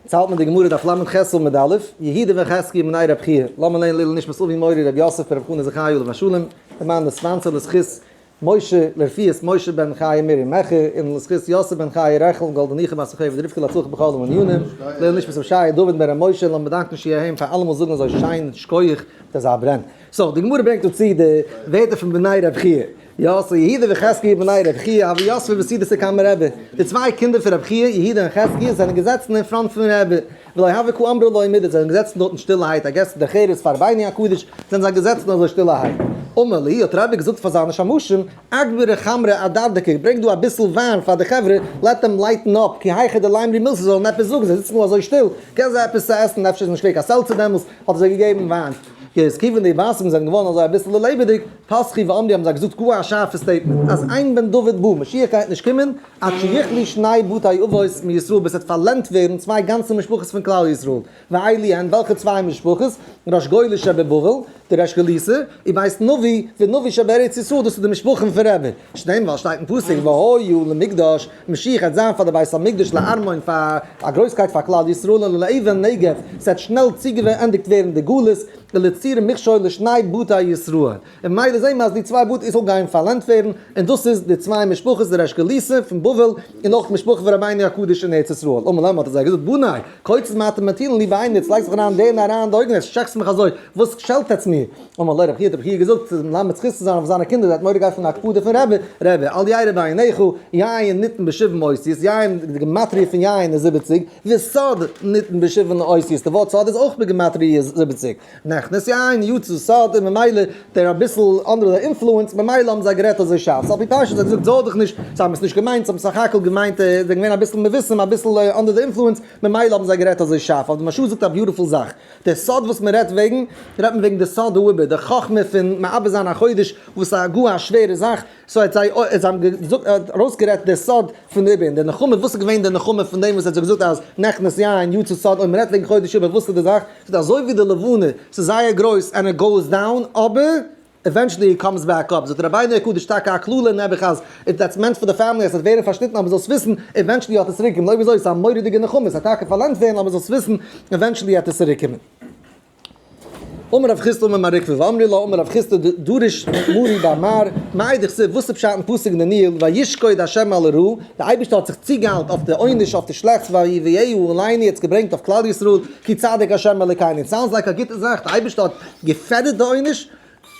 יעצט האלט מען די גמרא דף ל"ח עמוד א', יהודה וחזקיה בני רב חייא, לאמיר לערנען לעילוי נשמת אבי מורי רבי יוסף ברב חנא זכאי עליו השלום, למען די sponsor לזכות משה לרפואת משה בן חיה מרים מעכי, און לזכות יוסף בן חיה רחל גאלדא ניחא בת יוכבד רבקה להצלחה בכל הענינים, לעילוי נשמת רבי שייע דוד בן רבי משה, לאמיר דאנקן שיהיה הם פאר אלעמאל זאגן אזוי שיין שקויעך מיט אזא ברען. so, די גמרא ברענגט דא צו די ווערטער פון בני רב חייא. יא, so יהודה וחזקיה בני רב חייא הוו יתבי בסעודתא קמי רבי. די צוויי קינדער פון רב חייא, יהודה און חזקיה, זענען געזעצן אין front פון רבי. ולא הוו קא אמרי לא מידי, זיי זענען געזעצן דארטן שטילערהייט, I guess דרך ארץ פאר רבינו הקדוש, זענען זיי געזעצן אזוי שטילערהייט. אמר להו, האט רבי געזאגט פאר זיינע שמשים, אגברו חמרא אדרדקי, ברענג דא אביסל וויין פאר די חברה, let them lighten up, כי היכי דלימרו מילתא, זיי זאלן עפעס זאגן, זיי זיצן דא אזוי שטיל, געב זיי עפעס צו עסן, אפשר איז נישט געווען קיין seltzer דעמאלס, האט ער זיי געגעבן וויין. יעצט כיוון די בתים זענען געווארן אזוי אביסל לעבעדיג, פתחו ואמרו האבן זיי געזאגט גאר א שארפע statement, אז אין בן דוד בא, משיח גייט נישט קומען, עד שיכלו שני בתי אבות מישראל ביז ס'וועט פארלענדט ווערן צוויי גאנצע משפחות פון כלל ישראל, ואלו הן וועלכע צוויי משפחות? ריש גליא שבבבל, די ריש גלותא, ובית נביא, ונביא שבארץ ישראל, דאס איז די משפחה פון רבי, שנאמר שטייט אין פסוק והיה למקדש, משיח וועט זיין פאר די בית המקדש לארמון פאר א גרויסקייט פאר כלל ישראל און לאבן נגף, ס'וועט שנעל צוגעענדיגט ווערן די גלות, ולצור מכשול לשני בתי ישראל, און ממילא זעהן מיר אז די צוויי בתי ישראל גייען פארלענדט ווערן, און דאס איז די צוויי משפחות די ריש גלותא פון בבל און אויך די משפחה פון רבינו הקדוש אין ארץ ישראל, אמר להם האט ער זיי געזאגט בני, כיצד מה אתם מטילין לי בעיני, עטס לייגט זיך אריין דערין אריין אין די אויגן עטס שטעכטס מיך אזוי, וואס שעלט עטס מיר? אמר לו רבי חייא האט רבי חייא געזאגט צו מלמד זכות צו זיין אויף זיינע קינדער, ער האט מורא געהאט פון די הקפדה פון רבי, רבי, אל ירע בעיניך, יין ניתן בשבעים אותיות, יין, די גמטריא פון יין איז זיבעציג, וסוד ניתן בשבעים אותיות, די ווארט סוד איז אויך בגמטריא זיבעציג, נכנס יין יצא סוד, און ממילא דער אביסל אנדערע influence, ממילא האבן זיי גערעדט אזוי שארף, so על פי פשט האט געזאגט זארג דיך נישט, זיי האבן עס נישט געמיינט, זיי האבן סך הכל געמיינט, זיי זענען געווען אביסל מבוסם, אביסל under די influence, ממילא האבן זיי גערעדט אזוי שארף, אבער די מהרש"א זאגט א beautiful זאך. דער סוד וואס מען רעדט וועגן, רעדט מען וועגן די סוד העיבור, די חכמה פון מעבר זיין א חודש, וואס איז א גאר א שווערע זאך, so ער האט זיי, ער האט זיי געזאגט, ער האט ארויסגערעדט דער סוד פון די עיבור, און די נחמה, וואס איז געווען די נחמה פון דעם וואס ער האט זיי געזאגט אז נכנס יין יצא סוד, אויב מען רעדט וועגן חודש עיבור, וואס איז די זאך? ס'איז אזוי ווי די לבנה, ס'איז זייער גרויס and it goes down, אבער eventually it comes back up, זאגט רבינו הקדוש טאקע א קללה נעבעך אז if that's meant for the family אז ס'וועט ווערן פארשניטן אבער זאלסט וויסן eventually האט עס צוריק געקומען, אויב אזוי איז עס א מורא'דיגע נחמה, ס'וועט טאקע פארלענדט ווערן אבער זאלסט וויסן eventually האט עס צוריק קומען. אמר רב חסדא אמר מר עוקבא ואמרי לה אמר רב חסדא דרש מרי בר מר, מאי דכתיב וואס איז פשט אין פסוק אין דניאל וישקוד השם על הרעה, די אייבערשטער האט זיך צוגעאיילט אויף די עונש אויף די שלעכטס ויביאה עלינו ער האט עס געברענגט אויף כלל ישראל כי צדיק השם אלוקינו, it sounds like א גוטע זאך, די אייבערשטער האט געפעדערט די עונש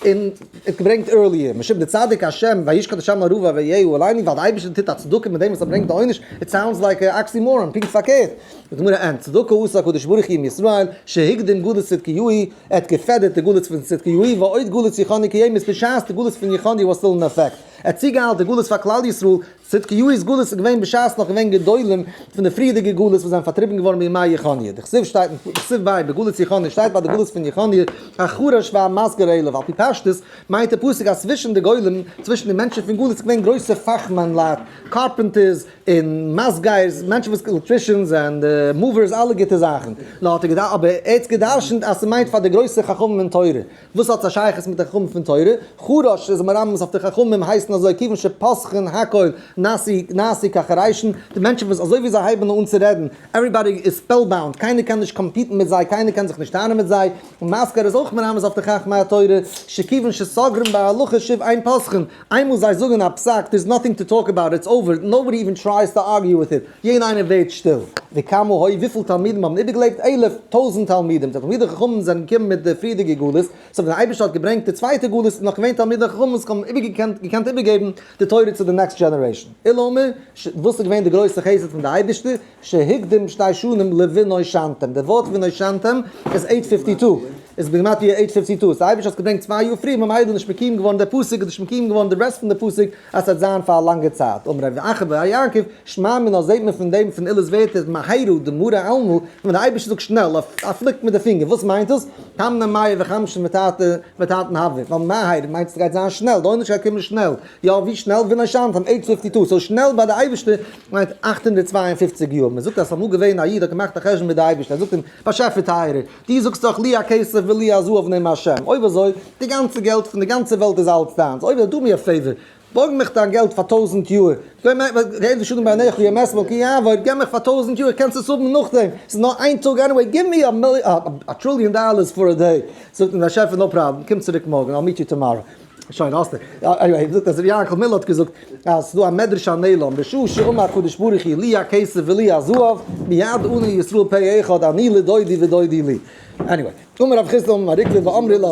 און האט געברענגט earlier, משום דצדיק השם וישקוד השם על הרעה ויביאה עלינו, ווייל די אייבערשטער טוט א צדקה מיט דעם וואס ער ברענגט די עונש, it sounds like א oxymoron, פונקט פארקערט. די גמרא ענט, צדקה עשה הקדוש ברוך הוא עם ישראל, שהקדים גלות צדקיהו, ער האט געפעדערט די גלות פון צדקיהו, ועוד גלות יכניה קיימת, בשעת די גלות פון יכניה was still in effect. ער האט צוגעאיילט די גלות פאר כלל ישראל, צדקיהו'ס גלות איז געווען בשעת נאך געווען גדולים פון די פריערדיגע גלות וואס זענען פארטריבן געווארן בימי יכניה. דכתיב שטייט אין דכתיב ביי בגלות יכניה שטייט ביי די גלות פון יכניה החרש והמסגר אליו על פי פשטות מיינט די פסוק אז צווישן די גולים צווישן די מענטשן פון גלות איז געווען גרויסע פאכמאן לייט carpenters און מסגר'ס מענטשן וואס electricians and movers אלע גוטע זאכן נאר האט ער געדארפט אבער ער האט געדרשנט אז ס'מיינט פאר די גרויסע חכמים אין תורה. וואס האט עס א שייכות מיט די חכמים פון תורה? חרש איז מרמז אויף די חכמים הייסן אזוי כיוון שפותחין הכל נעשו כחרשים, די מענטשן וואס אזוי ווי זיי הייבן אן צו רעדן, everybody is spellbound, קיינער קען נישט compete ן מיט זיי, קיינער קען זיך נישט טענה'ן מיט זיי, און מסגר איז אויך מרמז אויף די חכמי התורה, שכיוון שסוגרים בהלכה שוב אין פותחין, איינמאל זיי זאגן א פסק, there is nothing to talk about, it's over, nobody even tries to argue with it. יעדער איינער ווערט שטיל. וכמה היו וויפיל תלמידים האבן איבערגעלעבט? אלף, טויזנט תלמידים. די תלמידי חכמים זענען געקומען מיט די פריערדיגע גלות, so ווען דער אייבערשטער האט געברענגט די צווייטע גלות איז נאך געווען תלמידי חכמים וואס האבן איבערגעקענט געקענט איבערגעבן די תורה צו די next generation. אלא אמר, ש, וואס איז געווען די גרויסע חסד פון די אייבערשטער? שהקדים שתי שנים לונושנתם. די ווארט ונושנתם איז eight fifty two. איז בגימטריא eight fifty two. so די אייבערשטער האט עס געברענגט צוויי יאר פריער ממילא איז נישט מקוים געווארן דער פסוק, איז נישט מקוים געווארן די rest פון די פסוק, אז ס'וועט זיין פאר א לאנגע צייט. אמר רבי אחא בר יעקב, שמע מינה זעט מען פון דעם פון עולא'ס ווערטער מהירא דמרי עלמא, ווען דער אייבערשטער זאגט שנעל, א פליק מיט די פינגער, וואס מיינט דאס? תמני מאה וחמשין ותרתין הוו, ווייל מהר מיינט ס'גייט זיין שנעל, די עונש גייט קומען שנעל, יא ווי שנעל? ונושנתם, eight fifty two, so שנעל ביי די אייבערשטער מיינט 852 יאר, מ'זאגט אז ס'אמאל געווען א איד האט געמאכט א חשבון מיט די אייבערשטער, ער זאגט אים, באשעפער טייערער, דו זאגסט דאך לי הכסף ולי הזהב נאם השם, אויב אזוי, די גאנצע געלט פון די גאנצע וועלט איז אלץ דיינס, אויב אזוי do me a favor. בארג מיך דיין געלט פאר טויזענט יאר, ראה ושלום בעיניך יום אתמול כי יעבור, געב מיך פאר טויזענט יאר, קענסט עס האבן נאכדעם, ס'איז נאר איין טאג anyway, give me a trillion dollars for a day, זאגט אים דער באשעפער no problem, קום צוריק מארגן, I'll meet you tomorrow. שוין האסטו. Anyway, זאגט אז ר' יענקל מילער האט געזאגט אז ס'דא א מדרש הנעלם, בשעה שאמר הקדוש ברוך הוא לי הכסף ולי הזהב, מיד ענו ישראל פה אחד אני לדודי ודודי לי. Anyway, אמר רב חסדא אמר מר עוקבא ואמרי לה.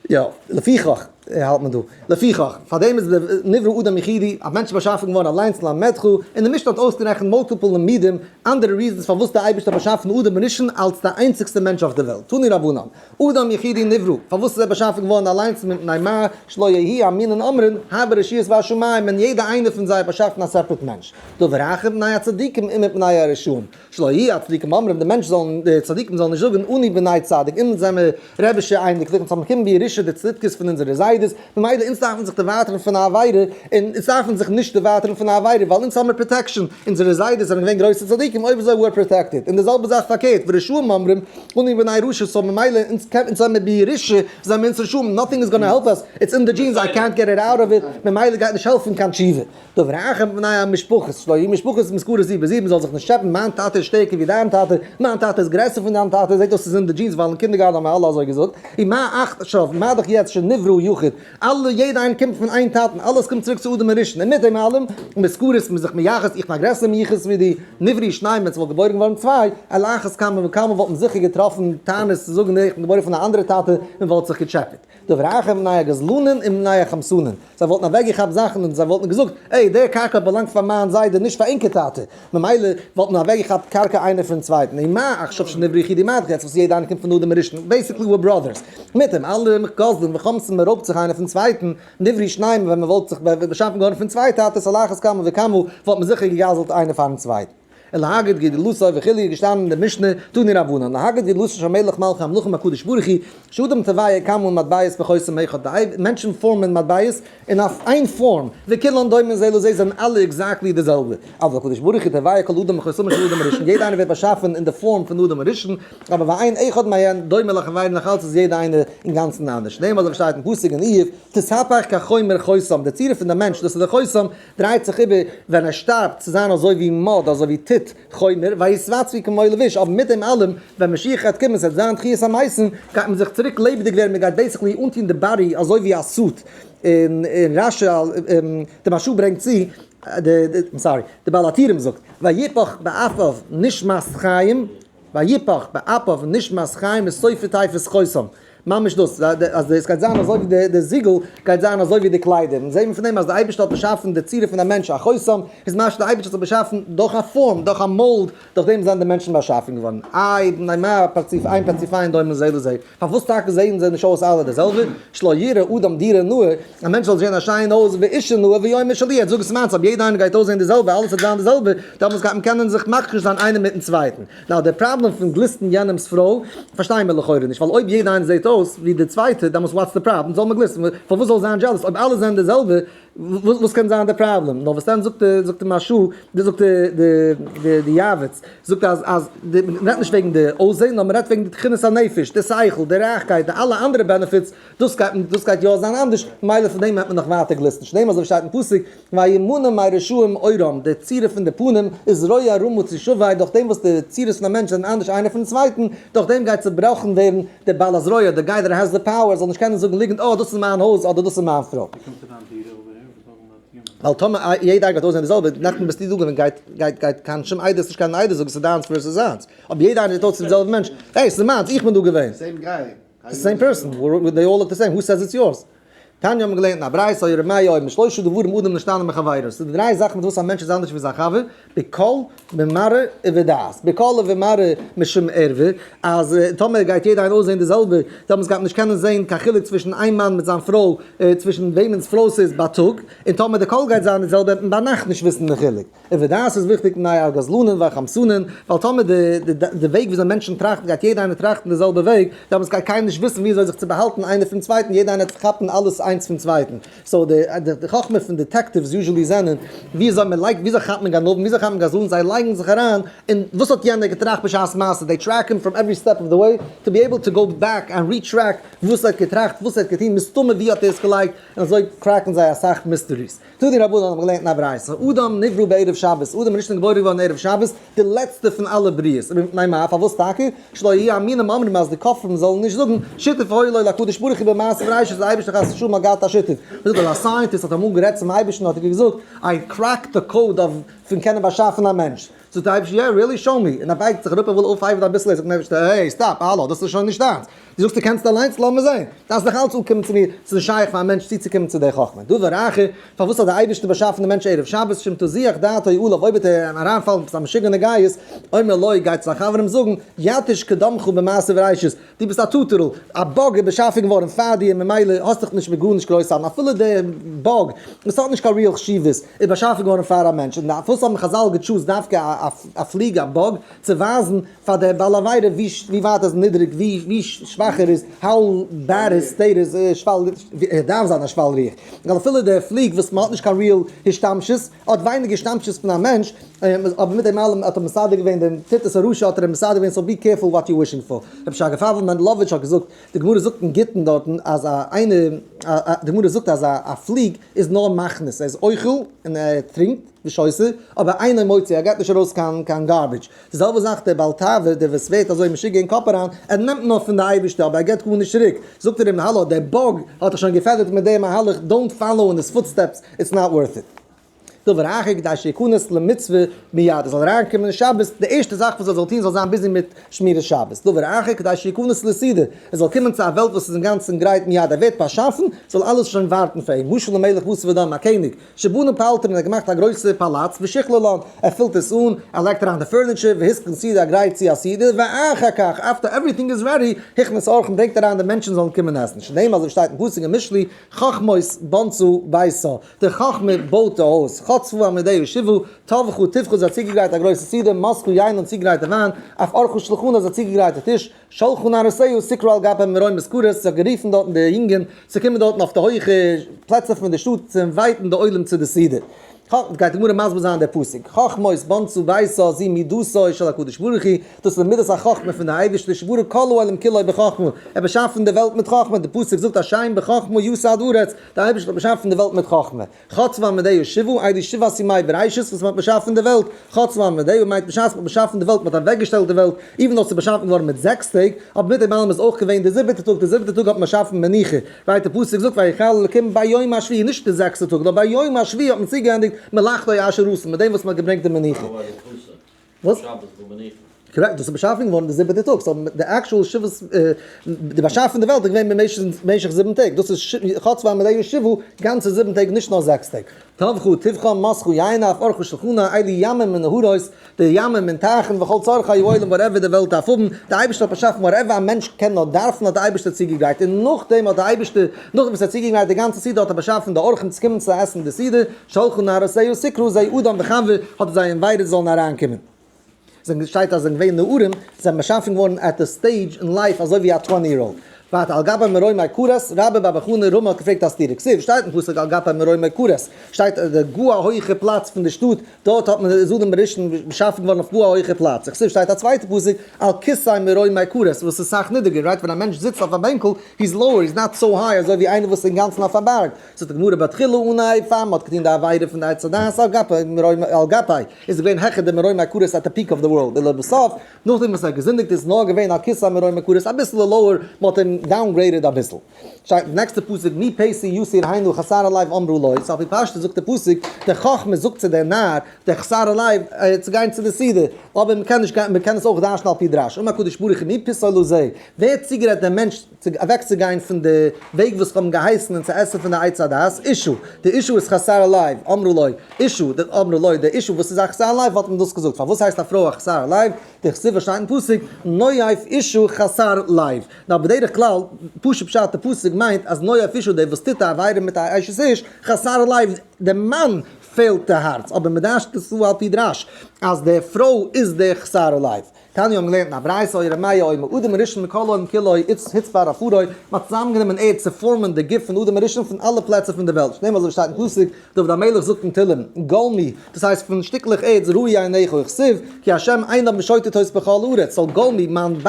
יא, לפיכך, האלט מען דא, לפיכך, פאר דעם איז נברא אדם יחידי, א מענטש איז באשאפן געווארן אליינס ללמדך, און די משנה האט אויסגערעכנט multiple לימודים, אנדערע reasons פארוואס דער אייבערשטער האט באשאפן אדם הראשון אלס דער איינציגסטער מענטש אויף דער וועלט, תנו רבנן, אדם יחידי נברא, פארוואס איז ער באשאפן געווארן אליינס מפני מה שלא יהי' המינין אומרים, הרבה רשויות והשמים, און יעדע איינע פון זיי האט באשאפן א separate מענטש, דבר אחר מפני הצדיקים ומפני הרשעים. שלא יהי' הצדיקים אומרים, די מענטשן זאלן, די צדיקים זאלן נישט זאגן, אנו בני צדיק, אונז זעמיר רעבישע אייניקלעך, אונז האבן באקומען בירושה די צדקות פון אונזערע זיידעס, ממילא אונז דארפן זיך דערווייטערן פון א עבירה, און אונז דארפן זיך נישט דערווייטערן פון א עבירה, ווייל אונז האמיר protection, אונזערע זיידעס זענען געווען גרויסע צדיקים, אויב אזוי we're protected, און די זעלבע זאך פארקערט, ורשעים אומרים, אנו בני רשע, so ממילא אונז קען, אונז זעמיר בירושה, זעמיר אונז רשעים, nothing is gonna help us, it's in the genes, I can't get it out of it, ממילא גייט נישט העלפן קיין תשובה. דבר אחר מפני המשפחות, שלא יהיו משפחות מוזכרות זו בזו, מ'זאל זיך נישט טשעפען, מיין טאטע איז שטערקער ווי דיין טאטע, מיין טאטע איז גרעסער פון דיין טאטע, זעט אויס ס'איז אין די genes ווייל אין קינדערגארטן האבן אלע אזוי געזאגט, ומה עכשיו, מה דאך יעצט שנברא יחיד, אלע יעדע איינער קומט פון איין טאטן, אלעס קומט צוריק צו אדם הראשון, און מיט דעם אלעם, מוזכרות, מ'איז זיך מייחס, איך בין א גרעסערע מיוחס ווי דו, נבראו שניים ווען ס'וואלט געבוירן געווארן צוויי, על אחת כמה וכמה וואלט מען זיכער געטראפן טענות צו זאגן איך בין געבוירן פון א אנדערע טאטע, מען וואלט זיך געטשעפעט. דבר אחר מפני הגזלנים ומפני החמסנים, זיי וואלטן אוועקגעכאפט זאכן און זיי וואלטן געזאגט, עי, דער קרקע באלאנגט פאר מיין זיידע נישט פאר ענקער טאטע, ממילא וואלט מען אוועקגעכאפט קרקע איינער פון צווייטן, און מה עכשיו שנברא יחידי מה דאך יעצט וואס יעדער איינער קומט פון אדם הראשון, basically we're brothers, מיט דעם אלעם גזלן וחמסן מען רויבט זיך איינער פון צווייטן, נבראו שניים ווען מען וואלט זיך באשאפן געווארן פון צוויי טאטעס על אחת כמה וכמה וואלט מען זיכער געגזלט איינער פארן צווייטן. ולהגיד גדולתו וכו' איז געשטאנען אין די משנה, תנו רבנן, להגיד גדולתו של מלך מלכי המלכים הקדוש ברוך הוא, שאדם טובע כמה מטבעות בחותם אחד, די מענטשן פארמען מטבעות אין אויף איין פארם, וכולן דומין זה לזה זענען אלע exactly די זעלבע, אבל הקדוש ברוך הוא טובע כל אדם בחותמו של אדם הראשון, יעדע איינער ווערט באשאפן אין די פארם פון אדם הראשון, אבער ואין אחד מהן דומה לחבירו נאך אלץ איז יעדע איינער אינגאנצן אנדערש, נאמר אזוי ווי שטייט אין פסוק אין איוב, תתהפך כחומר חותם, די צורה פון די מענטש דאס איז די חותם, דרייט זיך איבער ווען ער שטארבט צו זיין אזוי ווי mud, אזוי ווי טיט, חומר, ויתווצרו כמו לבוש, אבער מיט דעם אלעם, ווען משיח גייט קומען, ס'וועט זיין תחיית המתים, גייט מען זיך צוריק לעבעדיג ווערן, מען גייט basically אנטון די body אזוי ווי א suit, און רש י, די מהרשא ברענגט צו, די, sorry, די בעל הטורים זאגט, ויפח באפיו נשמת חיים, ויפח באפיו נשמת חיים וסופו תפס חותם. ממש דאס, אז עס גייט זיין אזוי ווי די זיגל גייט זיין אזוי ווי די קליידער, און זעהן מיר פון דעם אז די אייבערשטער האט באשאפן די צורה פון א מענטש א חותם, איז משמע די אייבערשטער האט באשאפן דורך א פארם, דורך א mold, דורך דעם זענען די מענטשן באשאפן געווארן. איי בני מה פרצוף אין פרצופיהן דומין זה לזה, פארוואס טאקע זעהן זיי נישט אויס אלע די זעלבע, שלא יראה אדם דירה נאה, א מענטש זאל זעהן א שיין הויז ואשה נאה ויאמר שלי, ער וועט זאגן ס'מיינס, אויב יעדער איינער גייט אויסזעהן די זעלבע, אלעס וועט זיין די זעלבע, דעמאלטס גייט מען קענען זיך מכחיש זיין איינער מיטן צווייטן. Now דער פראבלעם פון גליסטן יענעמס פרוי פארשטייען מיר לכאורה נישט, ווייל אויב יעדע איינער זעט אויס ווי די צווייטע דעמאלטס what's the problem, זאל מען גליסטן, פארוואס זאל זיין jealous, אויב אלע זענען די זעלבע וואס קען זיין די פראבלעם, נאר וואס דען זאגט די זאגט די מהרש"א, די זאגט די די די יעבץ, זאגט אז אז די מען רעדט נישט וועגן די אויסזען נאר מען רעדט וועגן די תכונת הנפש, די שכל, די רייכקייט, די אלע אנדערע benefits, דאס גייט דאס גייט יא זיין אנדערש, ממילא פון דעם וועט מען נאך ווייטער גליסטן, שנאמר אזוי ווי שטייט אין פסוק, וימנע מרשעים אורם, די צורה פון די פנים איז זרוע רמה תשבר, דורך דעם וואס די צורות פון א מענטש זענען אנדערש איינער פונעם צווייטן, דורך דעם גייט צעבראכן ווערן דער בעל הזרוע, דער guy that has the power זאל נישט קענען זאגן ליגנט, אה דאס איז מיין הויז אדער דאס איז מיין פרוי. ווי קומט אריין דירה over here? וואס זאגן די טיעם? ווייל טאמער יעדער גייט אויסזען די זעלבע, נעכטן ביסטו דא געווען, גייט גייט גייט קיין שום עדות נישט קיין עדות זאגן ס'איז דיינס versus זיינס. אבער יעדער איינער זעט אויס צום זעלבן מענטש, hey ס'איז מיינס, איך בין דא געווען. Same guy. The same person, they all look the same, who says it's yours? תניא האבן מיר געלערנט אין א ברייתא, היה ר' מאיר אומר, שלושה דברים אדם נשתנה מחבירו, ס'איז די דריי זאכן מיט וואס א מענטש איז אנדערש ווי זיין חבר, בקול, במראה ובדעת. בקול ובמראה משום ערווה, אז טאמער גייט יעדער איינער אויסזען די זעלבע, דעמאלטס גייט מען נישט קענען זען קיין חילוק צווישן איין מאן מיט זיין פרוי, צווישן וועמענס פרוי ס'איז בייטאג, און טאמער די קול גייט זיין די זעלבע וועט מען ביינאכט נישט וויסן די חילוק. ובדעת איז וויכטיג מפני הגזלנין והחמסנין, ווייל טאמער די די וועג וויאזוי מענטשן טראכטן גייט יעדער איינער טראכטן די זעלבע וועג, דעמאלטס גייט קיינער נישט וויסן וויאזוי זיך צו באהאלטן איינער פון צווייטן, יעדער איינער וועט כאפן אלעס איינער. איינס פון צווייטן. So די די חכמה פון detectives usually זענען וויאזוי מען לייגט, וויאזוי כאפט מען גנבים, וויאזוי כאפט מען גזלנים, זיי לייגן זיך אריין אין וואס האט יענער געטראכט בשעת מעשה, they track him from every step of the way to be able to go back and retrack וואס ער האט געטראכט, וואס ער האט געטון, מסתמא ווי האט ער עס געלייגט, און אזוי crack ן זיי אסאך mysteries. תנו רבנן האבן געלערנט אין א ברייתא, אדם נברא בערב שבת, אדם איז ראשון געבוירן געווארן ערב שבת, די לעצטע פון אלע בריאות, ומפני מה, פארוואס טאקע, שלא יהיו המינים אומרים אז די כופרים זאלן נישט זאגן, שותף היה לו להקדוש ברוך הוא במעשה בראשית אז די אייבערשטער חס ושלום האט געהאט א שותף. מ'זאגט אז א scientist האט אמאל גערעדט צום אייבערשטן האט ער געזאגט, I cracked the code of פון קענען באשאפן א מענטש. זאגט די אייבערשטער, yeah really? Show me. און ער בייגט זיך אראפ ער וויל אויפהייבן אביסל, ער זאגט דעם אייבערשטער, hey stop, האלא, דאס איז שוין נישט דיינס. דו זאגסט דו קענסט אליינס, לאמיר זען. דארפסט נאך אלץ אנקומען צו מיר, ס'איז נישט שייך פאר א מענטש צוצוקומען צו דער חכמה. דבר אחר, פארוואס האט דער אייבערשטער באשאפן דעם מענטש ערב שבת, שאם תזוח דעתו עליו, אויב וועט ער אריינפאלן אין עפעס א משוגענע גייסט, אומר לו, גייט זיין חברים זאגן, יתוש קדמך במעשה בראשית, דו ביסט א טוטערל, א bug איז באשאפן געווארן פאר דיר, ממילא האסט דיך נישט מיט גארנישט גרויס האלטן, אפילו דער bug וואס האט נישט קיין real חשיבות איז באשאפן געווארן פאר א מענטש, און פארוואס האבן חזל גע choose ט דווקא א פליג, א bug, צו ווייזן פאר דער בעל עבירה ווי ווי ווייט ער איז נידעריג, ווי ווי שוואך ער איז, how bad his state is, שפל, ער דארף זיין א שפל רוח. ווייל אפילו דער פליג וואס מ'האט נישט קיין real השתמשות, האט ווייניג השתמשות פון א מענטש, אבער מיט דעם אלעם האט ער מסדר געווען דעם טיטוס הרשע האט ער אים מסדר געווען, so be careful what you wishing for. רבי שרגא פייוול מענדלאוויטש האט געזאגט, די גמרא זאגט אין גיטין דארטן אז א איינער, די גמרא זאגט אז א פליג איז נאר מכניס, ער איז אוכל און ער טרינקט, ושותה, אבער אינו מוציא, ער געט נישט ארויס קיין קיין garbage. די זעלבע זאך דער בעל תאווה, דער וואס ווערט אזוי משוגע אין קאפ אריין, ער נעמט נאר פון די אייבערשטער אבער ער געט גארנישט צוריק. זאגט ער אים, האלא, דער bug האט דיך שוין געפעדערט מיט דעם מהלך, don't follow in his footsteps, it's not worth it. דבר אחר כדי שיכנס למצוה מיד, ער זאל אריינקומען אין שבת, די ערשטע זאך וואס ער זאל טון זאל זיין busy מיט שמירת שבת. דבר אחר כדי שיכנס לסעודה, ער זאל קומען צו א וועלט וואס איז אינגאנצן גרייט מיד ער ווערט באשאפן, זאל אלעס שוין ווארטן פאר אים, משל למלך בשר ודם, א קעניג, שבנה פלטרין, ער האט געמאכט א גרויסע פאלאץ, ושכללן, ער פילט עס אן, ער לייגט אריין די furniture, והתקין סעודה, ער גרייט צו א סעודה, ואחר כך, after everything is ready, הכניס אורחים, ברענגט אריין די מענטשן זאלן קומען עסן, שנאמר אזוי שטייט אין פסוק אין משלי, חכמות בנתה ביתה, די חכמה בויט די הויז, חצבו עמודיה שבעה, טבחו טבחו זיי האט צוגעגרייט א גרויסע סעודה, מסכו יינן צוגעגרייטע וויין, אף ערכו שלחנה זיי האט צוגעגרייט די טיש, שלחו נערותיה תקרא על גבי מרומי כרת, זי האט גערופן דארטן די יונגען צו קומען דארטן אויף די הויכע פלעצער פון די שטאט צו invite ן די עולם צו די סעודה. גייט די גמרא מסביר זיין דער פסוק, חכמות בנתה ביתה זו מידותו של הקדוש ברוך הוא, דאס איז די מידת החכמה פון די אייבערשטער שברא כל העולם כולו בחכמה, ער האט באשאפן די וועלט מיט חכמה, די פסוק זאגט השם בחכמה יסד ארץ, די אייבערשטער האט באשאפן די וועלט מיט חכמה. חצבו עמודיה שבעה, אלו שבעת ימי בראשית וואס מ'האט באשאפן די וועלט, חצבו עמודיה מיינט בשעת מ'האט באשאפן די וועלט, מ'האט אוועקגעשטעלט די וועלט, even though ס'איז באשאפן געווארן מיט זעקס טעג, אבער מיט דעם אלעם איז אויך געווען די זיבעטע טאג, די זיבעטע טאג האט מען באשאפן מנוחה, ווייל די פסוק זאגט ויכל אלקים ביום השביעי, נישט די זעקסטע טאג, נאר ביום השביעי האט מען צוגעענדיגט מלאכתו אשר עשה, מיט דעם וואס מ'האט געברענגט די מנוחה. וואס? Correct, דאס איז באשאפן געווארן די זיבעטע טאג, so די actual שבעת, די באשאפן די וועלט איז געווען במשך זיבן טעג, דאס איז חצבו עמודיה שבעה, גאנצע זיבן טעג נישט נאר זעקס טעג. טבחו טבחן מסכו יינן אף ערכו שלחנה אלו ימים ונהרות, די ימים און טייכן וכל צרכי העולם whatever די וועלט דארף האבן, די אייבערשטער האט באשאפן whatever א מענטש קען נאר דארפן האט די אייבערשטער צוגעגרייט, און נאכדעם האט די אייבערשטער, נאכדעם וואס ער האט צוגעגרייט די גאנצע סעודה האט ער באשאפן די אורחים צו קומען צו עסן די סעודה, שלחה נערותיה תקרא זה אדם וחוה האט ער זיי invited זאלן אריינקומען. זענען שטייט אז זענען געווען נערים, זענען באשאפן געווארן at the stage אין life אזוי ווי א 20 year old. ווייטער על גבי מרומי כרת, רבה בר בר חנה רמי האט געפרעגט א סתירה, כתיב שטייט אין פסוק על גבי מרומי כרת, שטייט די גאר הויכע פלאץ פון די שטאט, דארט האט מען איז אדם הראשון באשאפן געווארן אויף גאר א הויכע פלאץ, כתיב שטייט א צווייטע פסוק על כסא מרומי כרת וואס איז סאך נידעריגער, right ווען א מענטש זיצט אויף א בענקל he is lower, he is not so high אזוי ווי איינער וואס איז אינגאנצן אויף א בארג, זאגט די גמרא בתחילה אנהייב פאר מען האט געטון די עבירה פון די עץ הדעת על גבי מרומי על גבי איז געווען העכער די מרומי כרת at the peak of the world ולבסוף נאכדעם וואס ער האט געזינדיגט איז נאר געווען על כסא מרומי כרת אביסל lower מען האט אים downgraded אביסל. שטייט די נעקסטע פסוק מי פתי יסיר הנה חסר הלב אמרו לו, so על פי פשטות זאגט די פסוק די חכמה זאגט צו דער נאר דער חסר הלב צו גיין צו די סעודה, אבער מען קען נישט גיין מען קען עס אויך דרש'ן על פי דרש, אמר הקדוש ברוך הוא מי פיתה לזה, ווער האט צוגערעדט דעם מענטש צו אוועקצוגיין פון די וועג וואס איך האב אים געהייסן און צו עסן פון די עץ הדעת, אשה, די אשה איז חסר הלב, אמרו לו, אשה, די אמרו לו, די אשה וואס איז א חסר הלב האט מען דאס געזאגט, פארוואס הייסט א פרוי א חסר הלב, דכתיב שטייט אין פסוק, נואף אשה חסר לב. נאר בדרך כלל, פשוט פשט די פסוק מיינט אז נואף אשה דער וואס טוט א עבירה מיט א אשת איש, חסר לב, די מאן פעלט די הארץ, אבער מדרש'ט עס צו על פי דרש אז די פרוי איז די חסר לב. תניא האבן געלערנט אין א ברייתא היה ר' מאיר אומר אדם הראשון מכל העולם כולו הוצבר עפרו, מען האט צוזאמגענומען ערד צו פארמען די גוף פון אדם הראשון פון אלע פלעצער פון די וועלט, שנאמר אזוי ווי שטייט אין פסוק, דוד המלך זאגט אין תהלים, גלמי, דאס הייסט פון שטיקלעך ערד ראו עיניך וכתיב, כי ה' עיניו משוטטות בכל הארץ, זאל גלמי, מיין body,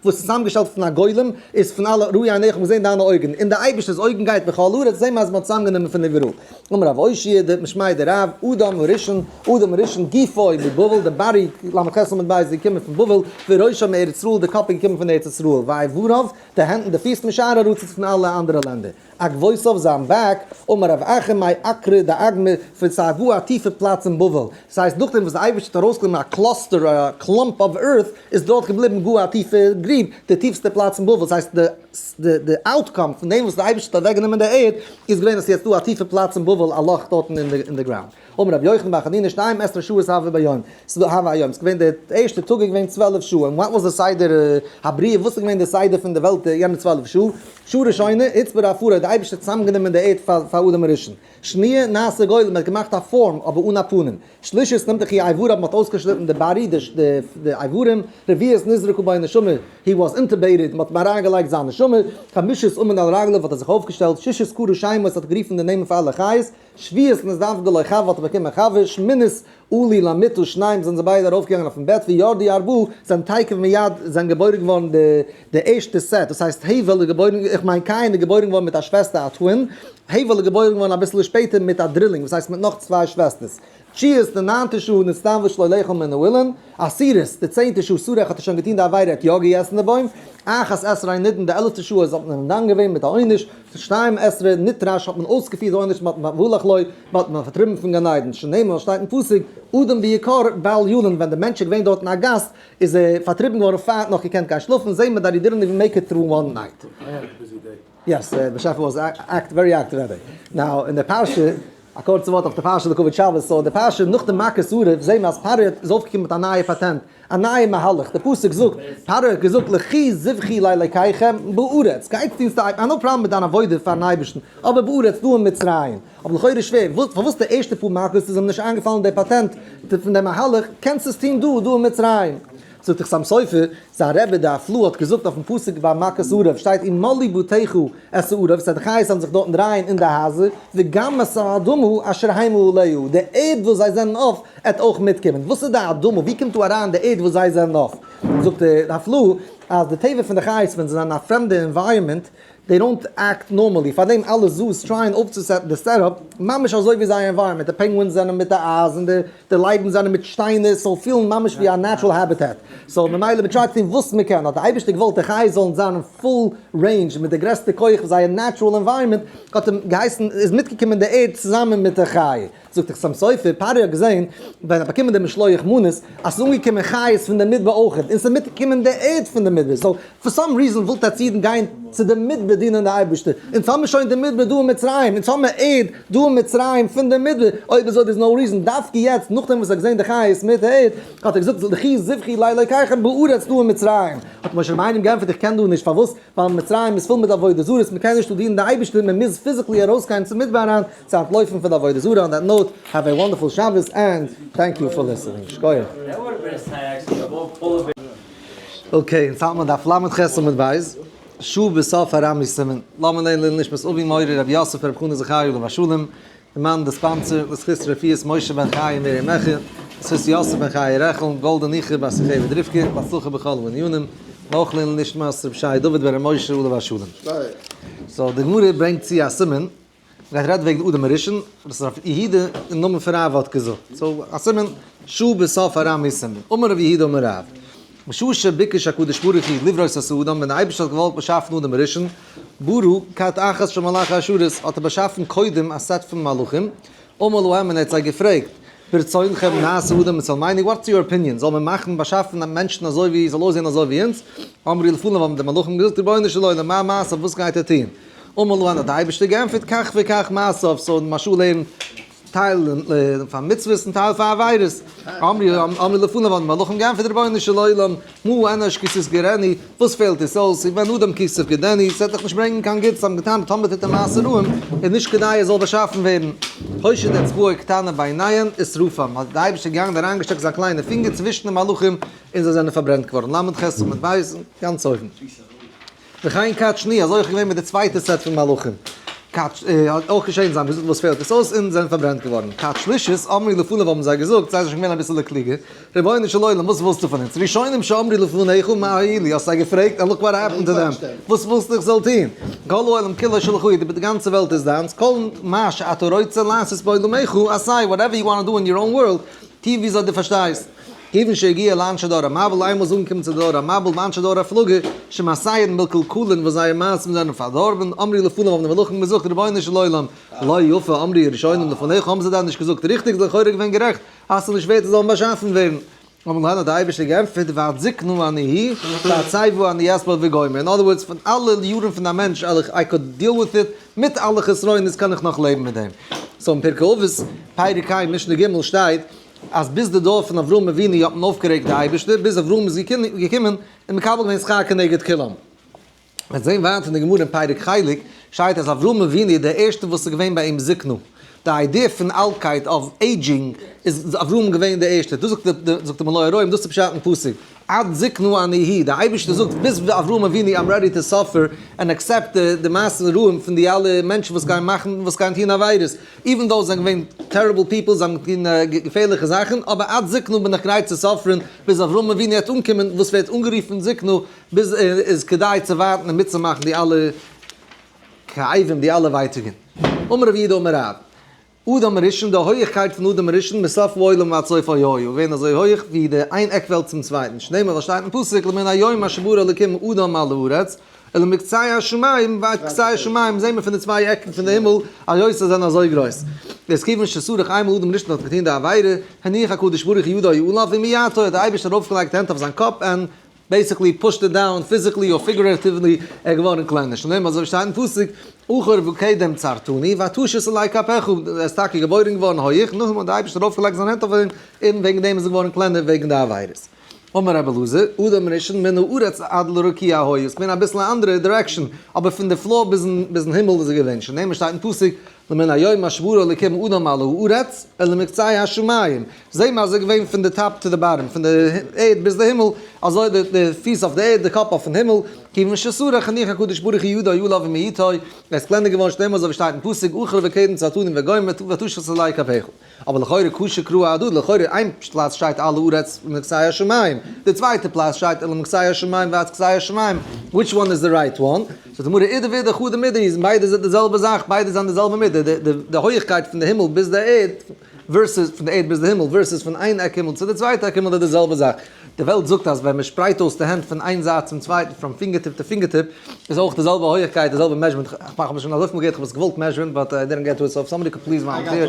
וואס איז צוזאמגעשטעלט פון א גולם, איז פון אלע ראו עיניך האבן געזען דיינע אויגן, און די אייבערשטער'ס אויגן גייט בכל הארץ, זעהן מיר אז מען האט צוזאמגענומען פון איבעראל. אמר רב אושעיא משמיה דרב, אדם הראשון, אדם הראשון גופו מבבל, די body, ל"ח עמוד ב', איז געקומען פון בבל, וראשו מארץ ישראל, די קאפ איז געקומען פון ארץ ישראל, ואיבריו, די הענט און די פיס משאר ארצות פון אלע אנדערע לענדער. עקבותיו זיין back, אמר רב אחא מאי עקרא דאגמא, פון ס'איז א גאר א טיפע פלאץ אין בבל, דאס הייסט נאכדעם וואס די אייבערשטער האט ארויסגענומען א cluster א clump of earth איז דארט געבליבן גאר א טיפע גריב, די טיפסטע פלאץ אין בבל, דאס הייסט די די outcome פון דעם וואס די אייבערשטער האט אוועקגענומען די ערד איז געווען אז ס'איז יעצט דא א טיפע פלאץ אין בבל א לאך דארטן אין די ground. אמר רבי יוחנן בר חנינא שתים עשרה שעות הוה ביום, ס'איז דא הוה היום, ס'איז געווען די ערשטע טאג איז געווען 12 שעה, און what was די סדר הבריאה, וואס איז געווען די סדר פון די וועלט יענע 12 שעה, שעה ראשונה, הוצבר עפרו, די אייבערשטער האט צוזאמגענומען די ערד פאר אדם הראשון, שניה, נעשה גולם, מען האט געמאכט א פארם אבער אן א פנים, שלישית, נמתחו איבריו, מען האט אויסגעשניטן די body, די איברים, רביעית, נזרקה בו נשמה, he was intubated, מען האט אים אריינגעלייגט זיין נשמה, חמישית, עמד על רגליו, האט ער זיך אויפגעשטעלט, שישית, קרא שמות, האט גערופן די נעמען פאר אלע חיות, שביעית נזדווגה לו חוה האט ער באקומען חוה, שמינית עלו למיטה שניהם זענען זיי ביידע ארויפגעגאנגען אויפן בעט וירדו ארבעה זענען תיכף מיד זענען געבוירן געווארן די די ערשטע set דאס הייסט הבל איז געבוירן איך מיין קין איז געבוירן געווארן מיט א שוועסטער א twin, הבל איז געבוירן געווארן אביסל שפעטער מיט א דרילינג וואס הייסט מיט נאך צוויי שוועסטערס. תשיעית די ניינטע שעה נצטוו שלא לאכול מן האילן, עשירית די צענטע שעה סרח האט ער שוין געטון די עבירה ער האט יא געגעסן די בוים, אחת עשרה נידון די עלעפטע שעה איז האט מען אים דן געווען מיט א עונש, שתים עשרה נתרש האט מען אויסגעפירט די עונש מען האט והלך לו מען האט אים פארטריבן פון גן עדן, שנאמר שטייט אין פסוק אדם ביקר בל ילין ווען די מענטש איז געווען דארטן א גאסט איז ער פארטריבן געווארן פאר ער האט נאך געקענט גיין שלאפן, זעהן מיר that he didn't even make it through one night. Yes, דער באשעפער was act very active that day. Now אין די פרשה א קורצע ווארט אויף די פרשה לכבוד שבת, so די פרשה נאך די מכת ערוב זעהן מיר אז פרעה איז אויפגעקומען מיט א נייע פאטענט, א נייע מהלך, די פסוק זאגט, פרעה האט געזאגט לכו זבחו לאלקיכם בארץ, גייטס טון ס'איז no problem מיט דיין עבודה פארן אייבערשטן, אבער בארץ דא אין מצרים, אבער לכאורה שווער, פארוואס די ערשטע פאר מכות איז אים נישט איינגעפאלן די פאטענט פון די מהלך, קענסט עס טון דא, דא אין מצרים. זאגט דער חתם סופר, זיין רבי די הפלאה האט געזאגט אויפן פסוק ביי מכת ערוב שטייט ומלאו בתיך את הערוב, ס'הייסט די חיות זאלן זיך דארטן דרייען אין די הייזער, וגם את האדמה אשר המה עליה, די ערד וואס זיי זענען אויף עט אויך מיטקומען, וואס איז די אדמה, ווי קומט דא אריין די ערד וואס זיי זענען אויף? זאגט די הפלאה אז די טבע פון די חיות ווען זיי זענען אין א פרעמדע environment, they don't act normally, פארדעם אלע zoos טרייען אויפצוסעטן די setup ממש אזוי ווי זייער environment, די penguins זענען מיט די אייז און די לייבן זענען מיט שטיינער, ס'זאל פילן ממש ווי א natural habitat, so ממילא מ'טרייט צו טון וואס מ'קען, האט די אייבערשטער געוואלט די חיות זאלן זיין אין full range מיט די גרעסטע כח פון זייער natural environment, האט אים געהייסן איז מיטגעקומען די ערד צוזאמען מיט די חיה. זאגט דער חתם סופר, פרעה האט געזען ווען ער האט באקומען די משלוח מנות אז ס'איז אנגעקומען חיות פון די מדבר אויכעט, און ס'איז מיטגעקומען די ערד פון די מדבר, so for some reason ווילט עטץ אידן גיין צו די מדבר דינען די אייבערשטער, אונז האמיר שוין די מדבר דא אין מצרים, אונז האמיר ערד דא אין מצרים פון די מדבר, אויב אזוי there's no reason דווקא יעצט נאכדעם וואס ער האט געזען די חיות מיט די ערד, האט ער געזאגט לכו זבחו לאלקיכם בארץ דא אין מצרים, האט משה רבינו געענטפערט איך קען דא נישט, פארוואס? ווייל מצרים איז פול מיט עבודה זרות, מען קען נישט דא דינען די אייבערשטער, מען מוז physically ארויסגיין צום מדבר אריין צו אנטלויפן פון די עבודה זרה, on that note, have a wonderful שבת and thank you for listening. שקויעך. Okay, אונז האלט מיר דף ל"ח עמוד ב', שעה בסוף הרמי סימן, לאמיר לערנען לעילוי נשמת אבי מורי רבי יוסף רבי חנא זכרי' עליו השלום, די מאן די sponsor, לזכות רפואת משה בן חיה מרים מעכיל, לזכות יוסף בן חיה רחל, גאלדע ניחא בת יוכבד רבקה, בהצלחה בכל הענינים, נאך לעילוי נשמת רבי שי דוד בן ר' משה עליו השלום. So די גמרא ברענגט צו א סימן, מ'גייט רעדן וועגן אדם הראשון, וואס רב יהודה אין נאמען פון רב האט געזאגט. So א סימן, שעה בסוף הרמי סימן. אמר רב יהודה אמר רב, משעה שביקש הקדוש ברוך הוא לברוא את האדם, ווען דער אייבערשטער האט געוואלט באשאפן אדם הראשון, ברא כת אחת של מלאכי השרת, האט ער באשאפן קודם א set פון מלאכים, אמר להם און ער האט זיי געפרעגט, ברצונכם נעשה אדם בצלמינו, what's your opinion, זאל מען מאכן באשאפן מענטשן אזוי ווי, זאל אויסזען אזוי ווי אונז? אמרו לפניו האבן די מלאכים געזאגט, רבונו של עולם, מה מעשיו, וואס גייט ער טון? אמר להם האט דער אייבערשטער געענטפערט, כך וכך מעשיו, so משל לערנט. טייל פאר מצוות און טייל פאר עבירות. אמרו אמרו לפניו האבן די מלאכים געענטפערט רבונו של עולם, מה אנוש כי תסגרנו, וואס פעלט עס אויס, ובן אדם כי תפקדנו, ס'וועט דאך נישט ברענגען קיין גוטס, זיי האבן געטענה'ט טאמער טוט ער מעשה רעים, איז נישט כדאי ער זאל באשאפן ווערן. הושיט אצבעו קטנה ביניהן ושרפם, האט דער אייבערשטער געגאנגען און אריינגעשטעקט זיין קליינע פינגער צווישן די מלאכים און זיי זענען פארברענט געווארן, ל"ח עמוד ב', גאנץ אויבן. וכן כת שני, אזוי אויך געווען מיט די צווייטע סעט פון מלאכים, כת האט אויך געשען, זיי האבן געזאגט וואס פעלט עס אויס און זענען פארברענט געווארן, כת שלישית, אמרו לפניו האבן זיי געזאגט, זיי זענען שוין געווען אביסעלע קלוגער, רבונו של עולם וואס ווילסטו פון אונז, ראשונים שאמרו לפניך מה הועילו, האסט זיי געפרעגט and look what happened to them, וואס ווילסטו איך זאל טון, כל העולם כולו שלך הוא, די גאנצע וועלט איז דיינס, כל מה שאתה רוצה לעשות בעולמך עשה, whatever you want to do in your own world, טו וויאזוי דו פארשטייסט. כיוון שהגיע לאנשי דור המבול, איינמאל איז אנגעקומען צו די דור המבול ואנשי דור הפלגה, שמעשיהן מקולקלין וואס זייער מעשים זענען פארדארבן, אמרו לפניו האבן די מלאכים געזאגט, רבונו של עולם, לא יפה אמרו הראשונים לפניך, האבן זיי דען נישט געזאגט ריכטיג, איז לכאורה געווען גערעכט, אז ס'איז נישט ווערט זיי זאלן באשאפן ווערן. אמר להן האט דער אייבערשטער געענטפערט, ועד זקנה אני הוא, והשיבה אני אסבול וגומר. In other words, פון אלע יארן פון א מענטש, I could deal with it, מיט אלע חסרונות קען איך נאך לעבן מיט דעם. So אין פרקי אבות, פרק ה' משנה ג' שטייט, אז ביז די דור פון אברהם אבינו האט מען אויפגערעגט די אייבערשטער, ביז אברהם איז געקומען און מקבל געווען שכר כנגד כולם. מיר זעהן ווייטער אין די גמרא אין פרק חלק, שטייט אז אברהם אבינו איז דער ערשטער וואס איז געווען ביי אים זקנה. די idea פון אלטקייט of aging איז אברהם געווען דער ערשטער. דאס זאגט די מלא הרועים, דאס איז פשט אין פסוק. עד זקנה אני הוא, דער אייבערשטער זאגט ביז אברהם אבינו I'm ready to suffer and accept די מעשים רעים פון די אלע מענטשן וואס גייען מאכן וואס גייען טון עבירות, even though זיי זענען געווען terrible people, זיי האבן געטון געפערליכע זאכן, אבער עד זקנה בין איך גרייט צו suffer ן ביז אברהם אבינו וועט אנקומען וואס ווערט אנגערופן זקנה, ביז איז כדאי צו ווארטן און מיטצומאכן די אלע כאבים די אלע ווייטאגן. אמר רב יהודה אמר רב, אדם הראשון, די הויעכקייט פון אדם הראשון מסוף העולם ועד סופו היה געווען אזוי הויעך ווי די איין עק וועלט צום צווייטן, שנאמר וואס שטייט אין פסוק למן היום אשר ברא אלקים אדם על הארץ, ולמקצה השמים ועד קצה השמים, זעהן מיר פון די צוויי עקן פון די הימל אז יוסף זענען אזוי גרויס. איז כיוון שסרח איינמאל אדם הראשון האט געטון די עבירה, הניח הקדוש ברוך הוא ידו עליו ומיעטו האט דער אייבערשטער ארויפגעלייגט הענט אויף זיין קאפ און basically pushed it down physically or figuratively, ער איז געווארן קלענער, שנאמר אזוי ווי שטייט אין פסוק, אחור וקדם צרתני ותשת עלי כפיך, ער איז טאקע געבוירן געווארן הויעך, נאכדעם האט דער אייבערשטער ארויפגעלייגט זיין הענט אויף אים, און וועגן דעם איז ער געווארן קלענער וועגן די עבירות. אמר רבי אלעזר, אדם הראשון מן הארץ עד לרקיע היה, עס איז געווען אביסל א אנדערע direction, אבער פון די floor ביזן הימל איז ער געווען, שנאמר שטייט אין פסוק, למן היום אשר ברא אלקים אדם על הארץ, ולמקצה השמים, זעהן מיר אז ער איז געווען פון די top to the bottom, פון די ערד ביז די הימל, אזוי די פיס אויף די ערד, די קאפ אויפן הימל, כיוון שסרח הניח הקדוש ברוך הוא ידו עליו ומיעטו, ער איז קלענער געווארן שנאמר אזוי ווי שטייט אין פסוק, אחור וקדם צרתני וגומר ותשת עלי כפיך. אבער לכאורה קשיא קראי אהדדי, לכאורה איין פלאץ שטייט על הארץ ולמקצה השמים, די צווייטע פלאץ שטייט ולמקצה השמים ועד קצה השמים, which one is the right one? זאגט די גמרא אידי ואידי חדא מידה היא, ביידע זענען די זעלבע זאך, ביידע זענען די זעלבע מידה, די הויעכקייט פון די הימל ביז די ערד, versus פון די ערד ביז די הימל, versus פון איין עק הימל צו די צווייטע עק הימל איז די זעלבע זאך. די וועלט זאגט אז ווען מען שפרייט אויס די הענט פון איין זייט צום צווייטן, from fingertip to fingertip, איז אויך די זעלבע הויעכקייט, די זעלבע measurement, איך האב שוין אזויפיל געהערט, איך האב עס געוואלט measure ן, but I didn't get to it, so if somebody could please volunteer.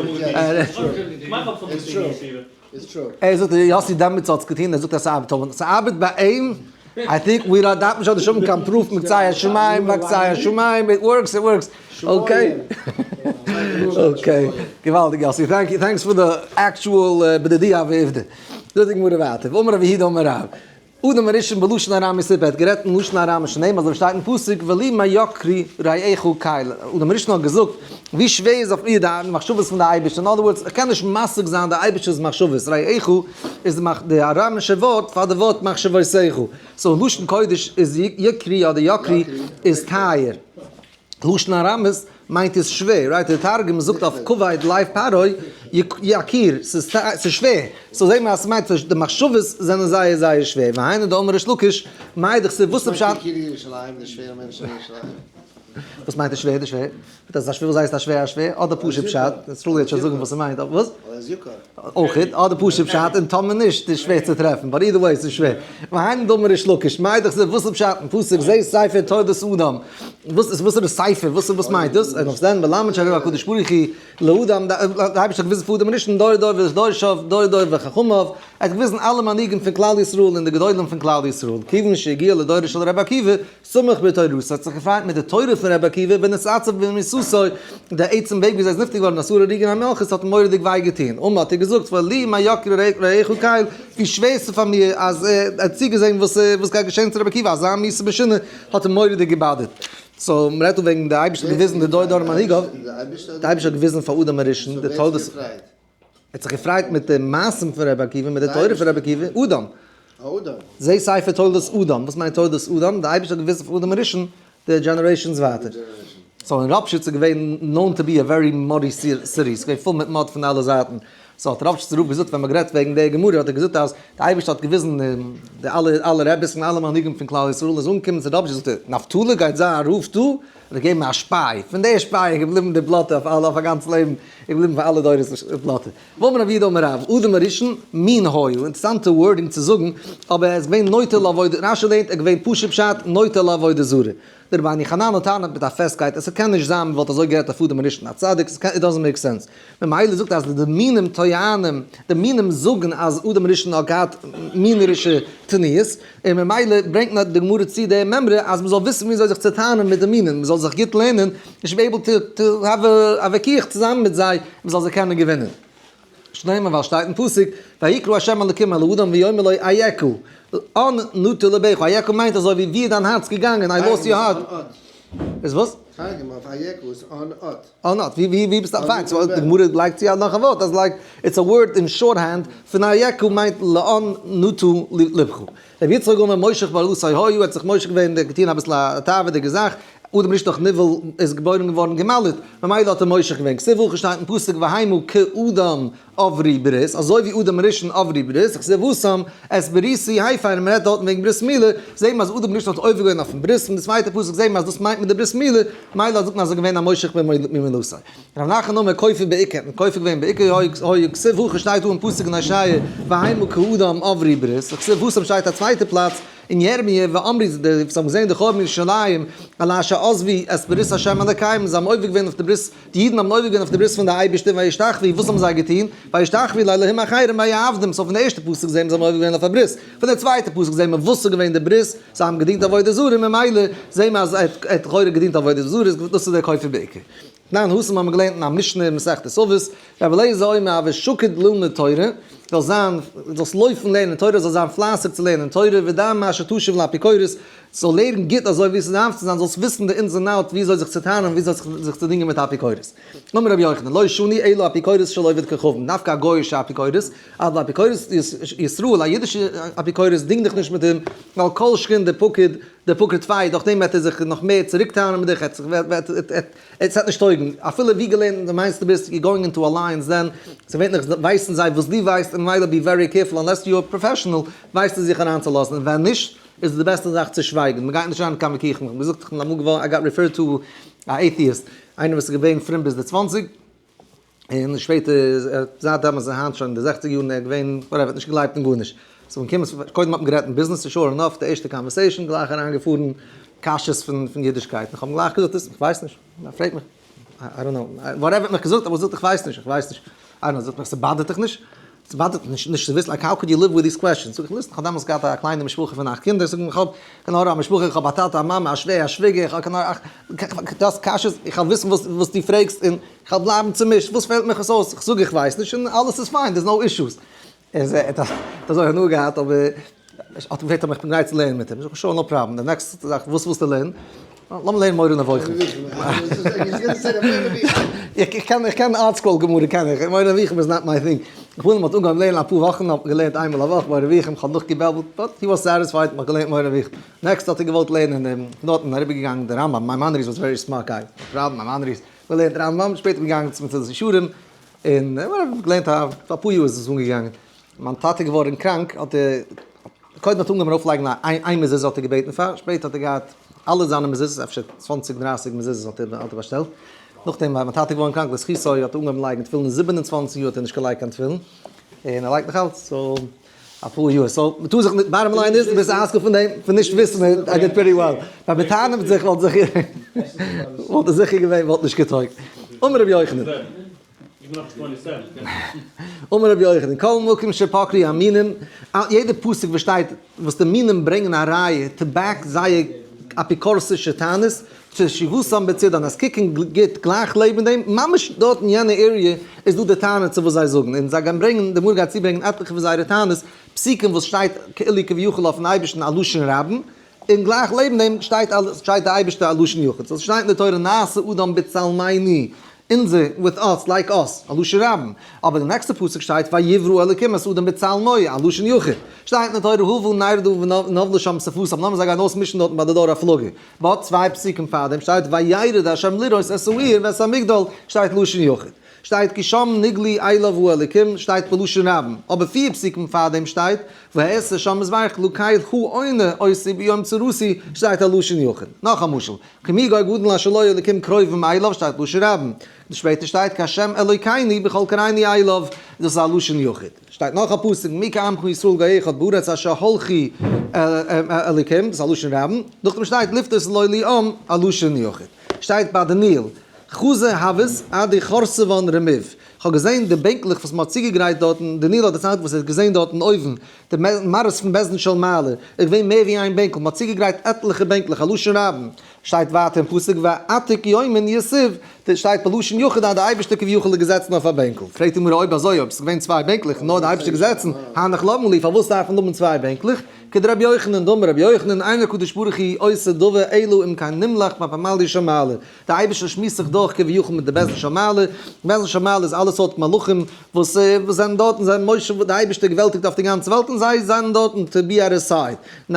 ער זאגט יאסי דעמאלטס האט עס געטון, ער זאגט אז ס'ארבעט, אבער ס'ארבעט ביי אים, I think we דארף מען שוין נישט האבן קיין proof מקצה השמים ועד קצה השמים, it works, it works, okay. Okay, געוואלדיג יאסי, thank you, thanks for the actual בדידי הוה עובדא. זאגט די גמרא ווייטער, ואמר רב יהודה אמר רב, אדם הראשון בלשון ארמית סיפר, ער האט גערעדט אין לשון ארמית שנאמר אזוי ווי שטייט אין פסוק ולי מה יקרו רעיך קל, אדם הראשון האט געזאגט ווי שווער איז אויף מיר די מחשבות פון די אייבערשטער, in other words איך קען נישט משיג זיין די אייבערשטער'ס מחשבות, רעיך איז די אראמישע ווארט פאר די ווארט מחשבותיך, so אין לשון קודש איז יקרי אדער יקרי איז טייער. לשון ארמית מיינט איז שווער, right? די תרגום זאגט אויף כבד לב פרעה יקיר, ס'איז שווער. so זעהט מען אז ס'מיינט די מחשבות זענען זייער זייער שווער. והיינו דאמר ריש לקיש, מאי דכתיב וואס איז פשט? וואס מיינט יקיר ירושלים, די שווערע מענטשן אין ירושלים? וואס מיינט די שווער די שווער? דאס איז א שווער וואס הייסט א שווער א שווער? אדער פשוט פשט? סרולי וועט שוין זאגן וואס ס'מיינט, אבער וואס? ווייל ער איז יקר. אויך, אדער פשוט פשט, און טאמער נישט איז שווער צו טרעפן, but either way ס'איז שווער. והיינו דאמר ריש לקיש, מאי דכתיב וואס איז פשט אין פסוק זה ספר תולדות אדם, וואס איז וואס איז די ספר, וואס וואס מיינט דאס, און אויף דעם מלמד שהראה הקדוש ברוך הוא לאדם, די אייבערשטער האט געוויזן פאר אדם הראשון דור דור ודורשיו, דור דור וחכמיו, האט געוויזן אלע מנהיגים פון כלל ישראל און די גדולים פון כלל ישראל, כיוון שהגיע לדורו של רבי עקיבא, שמח בתורתו, האט זיך געפרייט מיט די תורה פון רבי עקיבא, ונתעצב במיתתו, די עצם וועג ווי אזוי ער איז נפטר געווארן עשרה הרוגים המלכות האט אים מורא'דיג וויי געטון, אמר האט ער געזאגט, ולי מה יקרו רעיך קל, ווי שווער ס'איז פאר מיר אז ער האט צוגעזען וואס גייט געשען צו רבי עקיבא, אזא מיתה משונה האט אים מורא'דיג געבאדערט. so מ'רעדט דא וועגן די אייבערשטער האט געוויזן די דור דור מנהיגיו, די אייבערשטער האט געוויזן פאר אדם הראשון די תולדות, ער האט זיך געפרייט מיט די מעשים פון רבי עקיבא, מיט די תורה פון רבי עקיבא, אדם, זעה ספר תולדות אדם, וואס מיינט תולדות אדם? די אייבערשטער האט געוויזן פאר אדם הראשון די generations ווייטער. so אין ראפשיץ איז געווען known to be a very muddy city, ס'איז געווען פול מיט mud פון אלע זייטן, so האט ראפשיצער רב געזאגט ווען מ'האט גערעדט וועגן די גמרא האט ער געזאגט אז די אייבערשטער האט געוויזן די אלע אלע רעביס און אלע מנהיגים פון כלל ישראל איז אנגעקומען צו ראפשיץ זאגט ער נפתלי גייט זיין א רב דא? האט ער געגעבן א שפיי, פון די שפיי איז געבליבן די בלאטע אויף אלע אויף א גאנץ לעבן איז געבליבן פאר אלע דורות די בלאטע. ואמר רב יהודה אמר רב, אדם הראשון מין היה, אינטערעסאנטע wording צו זאגן, אבער ער איז געווען נוטה לעבודה, רשי לערנט ער איז געווען פשוט פשט נוטה לעבודה זרה. דער רבינו חננאל טענה'ט מיט א פעסטקייט אז ס'קען נישט זיין מ'וואלט אזוי גערעדט אויף אדם הראשון א צדיק, ס'קען it doesn't make sense. ממילא זאגט אז די מינים טוענים, די מינים זאגן אז אדם הראשון האט געהאט מינערישע תנועות, און ממילא ברענגט נאר די גמרא צו די מימרא אז מ'זאל וויסן וויאזוי זיך צו טענה'ן מיט די מינים, מ'זאל זיך גוט לערנען, you should be able to have א וויכוח צוזאמען מיט זיי, מ'זאל זיי קענען געווינען. שנאמר ווייל שטייט אין פסוק, ויקרא ה' אלקים אל האדם ויאמר לו איכה, לאן נטה לבך, איכה מיינט אזוי ווי ווי איז דיין הארץ געגאנגען, I lost your heart. איז וואס? תרגום אויף איכה איז אן אות. אן אות, ווי ווי ווי ביסטו, פיין, so די גמרא לייגט צו נאך א ווארט אז like it's a word in shorthand פון איכה מיינט לאן נטה לבך. רבי יצחק אומר מושך בערלתו היה האט זיך מושך געווען געטון אביסל א תאוה'דיגע זאך, אדם הראשון דאך נבעל איז געבוירן געווארן געמל'ט, ממילא האט ער מושך געווען, כתיב הכא שטייט אין פסוק והמה כאדם עברו ברית, אזוי ווי אדם הראשון עברו ברית, וכתיב התם את בריתי הפר, און מען רעדט דארטן וועגן ברית מילה, זעהט מען אז אדם הראשון האט עובר געווען אויפן ברית, פון די צווייטע פסוק זעהט מען אז דאס מיינט מען די ברית מילה, מילא זאגט מען אז ער איז געווען א מושך במילתו. רב נחמן אמר כופר בעיקר, האט מען כופר געווען בעיקר, היה כתיב הכא שטייט דא אין פסוק אין הושע והמה כאדם עברו ברית, וכתיב התם שטייט א צווייטע פלאץ אין ירמיה ואמרו די וואס האבן געזען די חורבן ירושלים על אשר עזבו את ברית ה' אלקיהם זיי האבן עובר געווען אויף די ברית די אידן האבן עובר געווען אויף די ברית פון די אייבערשטער וישתחוו וואס האבן זיי געטון וישתחוו לאלהים אחרים ויעבדום so פון די ערשטע פסוק זעהן מיר זיי האבן עובר געווען אויף א ברית פון די צווייטע פסוק זעהן מיר וואס איז געווען די ברית זיי האבן געדינט עבודה זרה ממילא זעהן מיר אז ער האט לכאורה געדינט עבודה זרה דאס איז דער כופר בעיקר. תנן התם האבן מיר געלערנט אין א משנה אין מסכת אבות, רבי אליעזר אומר הוי שקוד ללמוד תורה, זאלסט זיין, זאלסט לויפן לערנען תורה, זאלסט זיין פלייסיג צו לערנען תורה, ודע מה שתשיב לאפיקורס, זאל לערן גוט אזוי ווי עס דארף צו זיין, זאלסט וויסן די ins and out ווי אזוי זיך צו טענה'ן, ווי אזוי זיך צו דינגען מיט אפיקורס. אמר רבי יוחנן, לא שנו אלא אפיקורס של עובד כוכבים, דווקא א גוי'אישע אפיקורס, אבל אפיקורס ישראל, א אידישע אפיקורס, דינג דיך נישט מיט אים, ווייל כל שכן דפקיד דפקיד טפי, דורך דעם וועט ער זיך נאך מער צוריק טענה'ן מיט דיך, עס וועט נישט טויגן, אפילו ווי געלערנט דו מיינסט דו ביסט, you're going into a lion's den, ס'וועט נישט, ווייסן זיי וואס דו ווייסט, און ממילא be very careful, unless you are professional, ווייסטו זיך אריינצולאזן, און ווען נישט, איז די בעסטע זאך צו שווייגן, מ'גייט נישט אריין אין קיין וויכוחים, איך האב געזאגט איך בין אמאל געווארן, I got referred to א atheist, איינער וואס איז געווען פרום ביז די צוואנציג, און שפעטער איז ער, זייט דעמאלטס איז היינט שוין אין די זעכציג יארן, ער איז געווען, whatever, האט נישט געגלייבט אין גארנישט. so מ'קומט, קודם האט מען גערעדט אין ביזנעס, sure enough, די ערשטע conversation, גלייך אריינגעפארן קשיות פון פון אידישקייט, איך האב אים גלייך געזאגט, איך ווייס נישט, ער פרעגט מיך, I don't know, whatever האט מיך געזאגט, אבער זאגט איך ווייס נישט, איך ווייס נישט, I don't know, זאגט מיך ס'באדערט דיך נישט? ס'באדערט מיך נישט נישט צו וויסן, like how could you live with these questions? זאג איך listen, איך האב דעמאלטס געהאט א קליינע משפחה פון אכט קינדער, זאג איך, איך האב קיין עין הרע א משפחה, איך האב א טאטע, א מאמע, א שווער, א שוויגער, איך האב קיין עין הרע, דו האסט קשיות, איך וויל וויסן וואס וואס דו פרעגסט און איך וועל בלייבן צומישט, וואס פעלט מיך עס אויס? איך זאג איך ווייס נישט און אלעס איז פיין, there's no issues. ער האט אזוי הנאה געהאט אבער האט געפרעגט אויב איך בין גרייט צו לערנען מיט אים, זאג איך sure no problem, די next זאך וואס ווילסטו לערנען? לאמיר לערנען מורה נבוכים. איך קען איך קען ArtScroll גמרא קען איך, מורה נבוכים איז not my thing. איך בין האט אנגעהויבן לערנען אפאר וואכן, האט געלערנט איינמאל א וואך מורה נבוכים, כ'האב נאכגעבעלבלט, but he was satisfied, מ'האט געלערנט מורה נבוכים. next האט ער געוואלט לערנען דעם, דארטן אריבערגעגאנגען די רמב"ם, מיימאנעריס was very smart guy, מיימאנעריס, געלערנט רמב"ם, שפעטער געגאנגען צום מסילת ישרים, און געלערנט א פאר יאר איז עס אנגעגאנגען. מיין טאטע איז געווארן קראנק, האט ער, קודם האט אנגעהויבן ארויפלייגן א איין מזוזה האט ער געבעטן פאר, שפעטער האט ער געהאט אלע זיינע מזוזות, אפשר צוואנציג דרייסיג מזוזות האט ער האט ער באשטעלט. נאכדעם ווען מיין טאטע איז געווארן קראנק לזכותו האט ער אנגעהויבן לייגן תפילין, 27 יאר האט ער נישט געלייגט קיין תפילין, און ער לייגט נאך אלץ, so אפאר יאר, so מ'טאר זיך נישט, bottom line איז, דו ביסט א עסקן פון דעם, פון נישט וויסן, I did pretty well. ווייל מ'טענה'ט זיך וואלט זיכער, וואלט ער זיכער געווען, וואלט נישט געטויגט. אמר רבי יוחנן. אמר רבי יוחנן, כל מקום שפקרו המינים, יעדע פסוק וואס שטייט וואס די מינים ברענגען א ראיה to back זייער אפיקורסישע טענות, תשיבותם בצידן, אז קוקן גוט גלייך לעבן דעם, ממש דארט אין יענע area איז דא די טענה צו וואס זיי זאגן, און זיי גייען ברענגען, די גמרא גייט צוברענגען עטליכע פון זייערע טענות, פסוקים וואס שטייט כאילו כביכול אויפן אייבערשטן א לשון רבים, און גלייך לעבן דעם שטייט שטייט די אייבערשטער א לשון יחיד, so עס שטייט אין די תורה נעשה אדם בצלמנו, אונזער, with us, like us, א לשון רבים, אבער די נעקסטע פסוק שטייט ויברא אלקים את אדם בצלמו, א לשון יחיד, שטייט אין די תורה הבה נרדה ונבלה שם שפתם, לאמיר זיי גיין אויסמישן דארטן ביי די דור הפלגה, but צוויי פסוקים פארדעם שטייט וירד ה' לראות את העיר ואת המגדל, שטייט לשון יחיד. שטייט כי שם נגלה אליו האלקים, שטייט בלשון רבים, אבער פיר פסוקים פארדעם שטייט ואעשה שם מזבח לקל העונה אותי ביום צרתי, שטייט א לשון יחיד. נאך א משל, כי מי גוי גדול אשר לו אלקים קרובים אליו, שטייט לשון רבים. שפעטער שטייט כי השם אלוקינו בכל קראנו אליו, דאס איז א לשון יחיד. שטייט נאך א פסוק מי כעמך ישראל גוי אחד בארץ אשר הלכו אלקים, דאס איז א לשון רבים. נאכדעם שטייט לפדות לו לי עם, א לשון יחיד. שטייט ביי די ניל, חזי הוות עד דכורסוון רמיו, כ'האב געזען די בענקלעך וואס מ'האט צוגעגרייט דארטן, די ניל האט דערציילט וואס ער האט געזען דארטן אויבן, די מראות פון בית דין של מעלה, איז געווען מער ווי איין בענקל, מ'האט צוגעגרייט עטליכע בענקלעך, א לשון רבים, שטייט ווייטער אין פסוק ועתיק יומין יתיב, שטייט בלשון יחיד אז די אייבערשטער כביכול איז געזעצן אויף א בענקל, פרעגט די גמרא אויב אזוי אויב ס'איז געווען צוויי בענקלעך נאר די אייבערשטער געזעצן, הנך למה לי פארוואס דארף מען האבן צוויי בענקלעך? כדרבי יוחנן דאמר רבי יוחנן אין הקדוש ברוך הוא עושה דבר אלא אם כן נמלך בפמליא של מעלה, די אייבערשטער שמועסט זיך דורך כביכול מיט די בית דין של מעלה, בית דין של מעלה איז אלע סארט מלאכים וואס זענען דארט און זיי משה די אייבערשטער געוועלטיגט אויף די גאנצע וועלט און זיי זענען דארטן to be at his side, now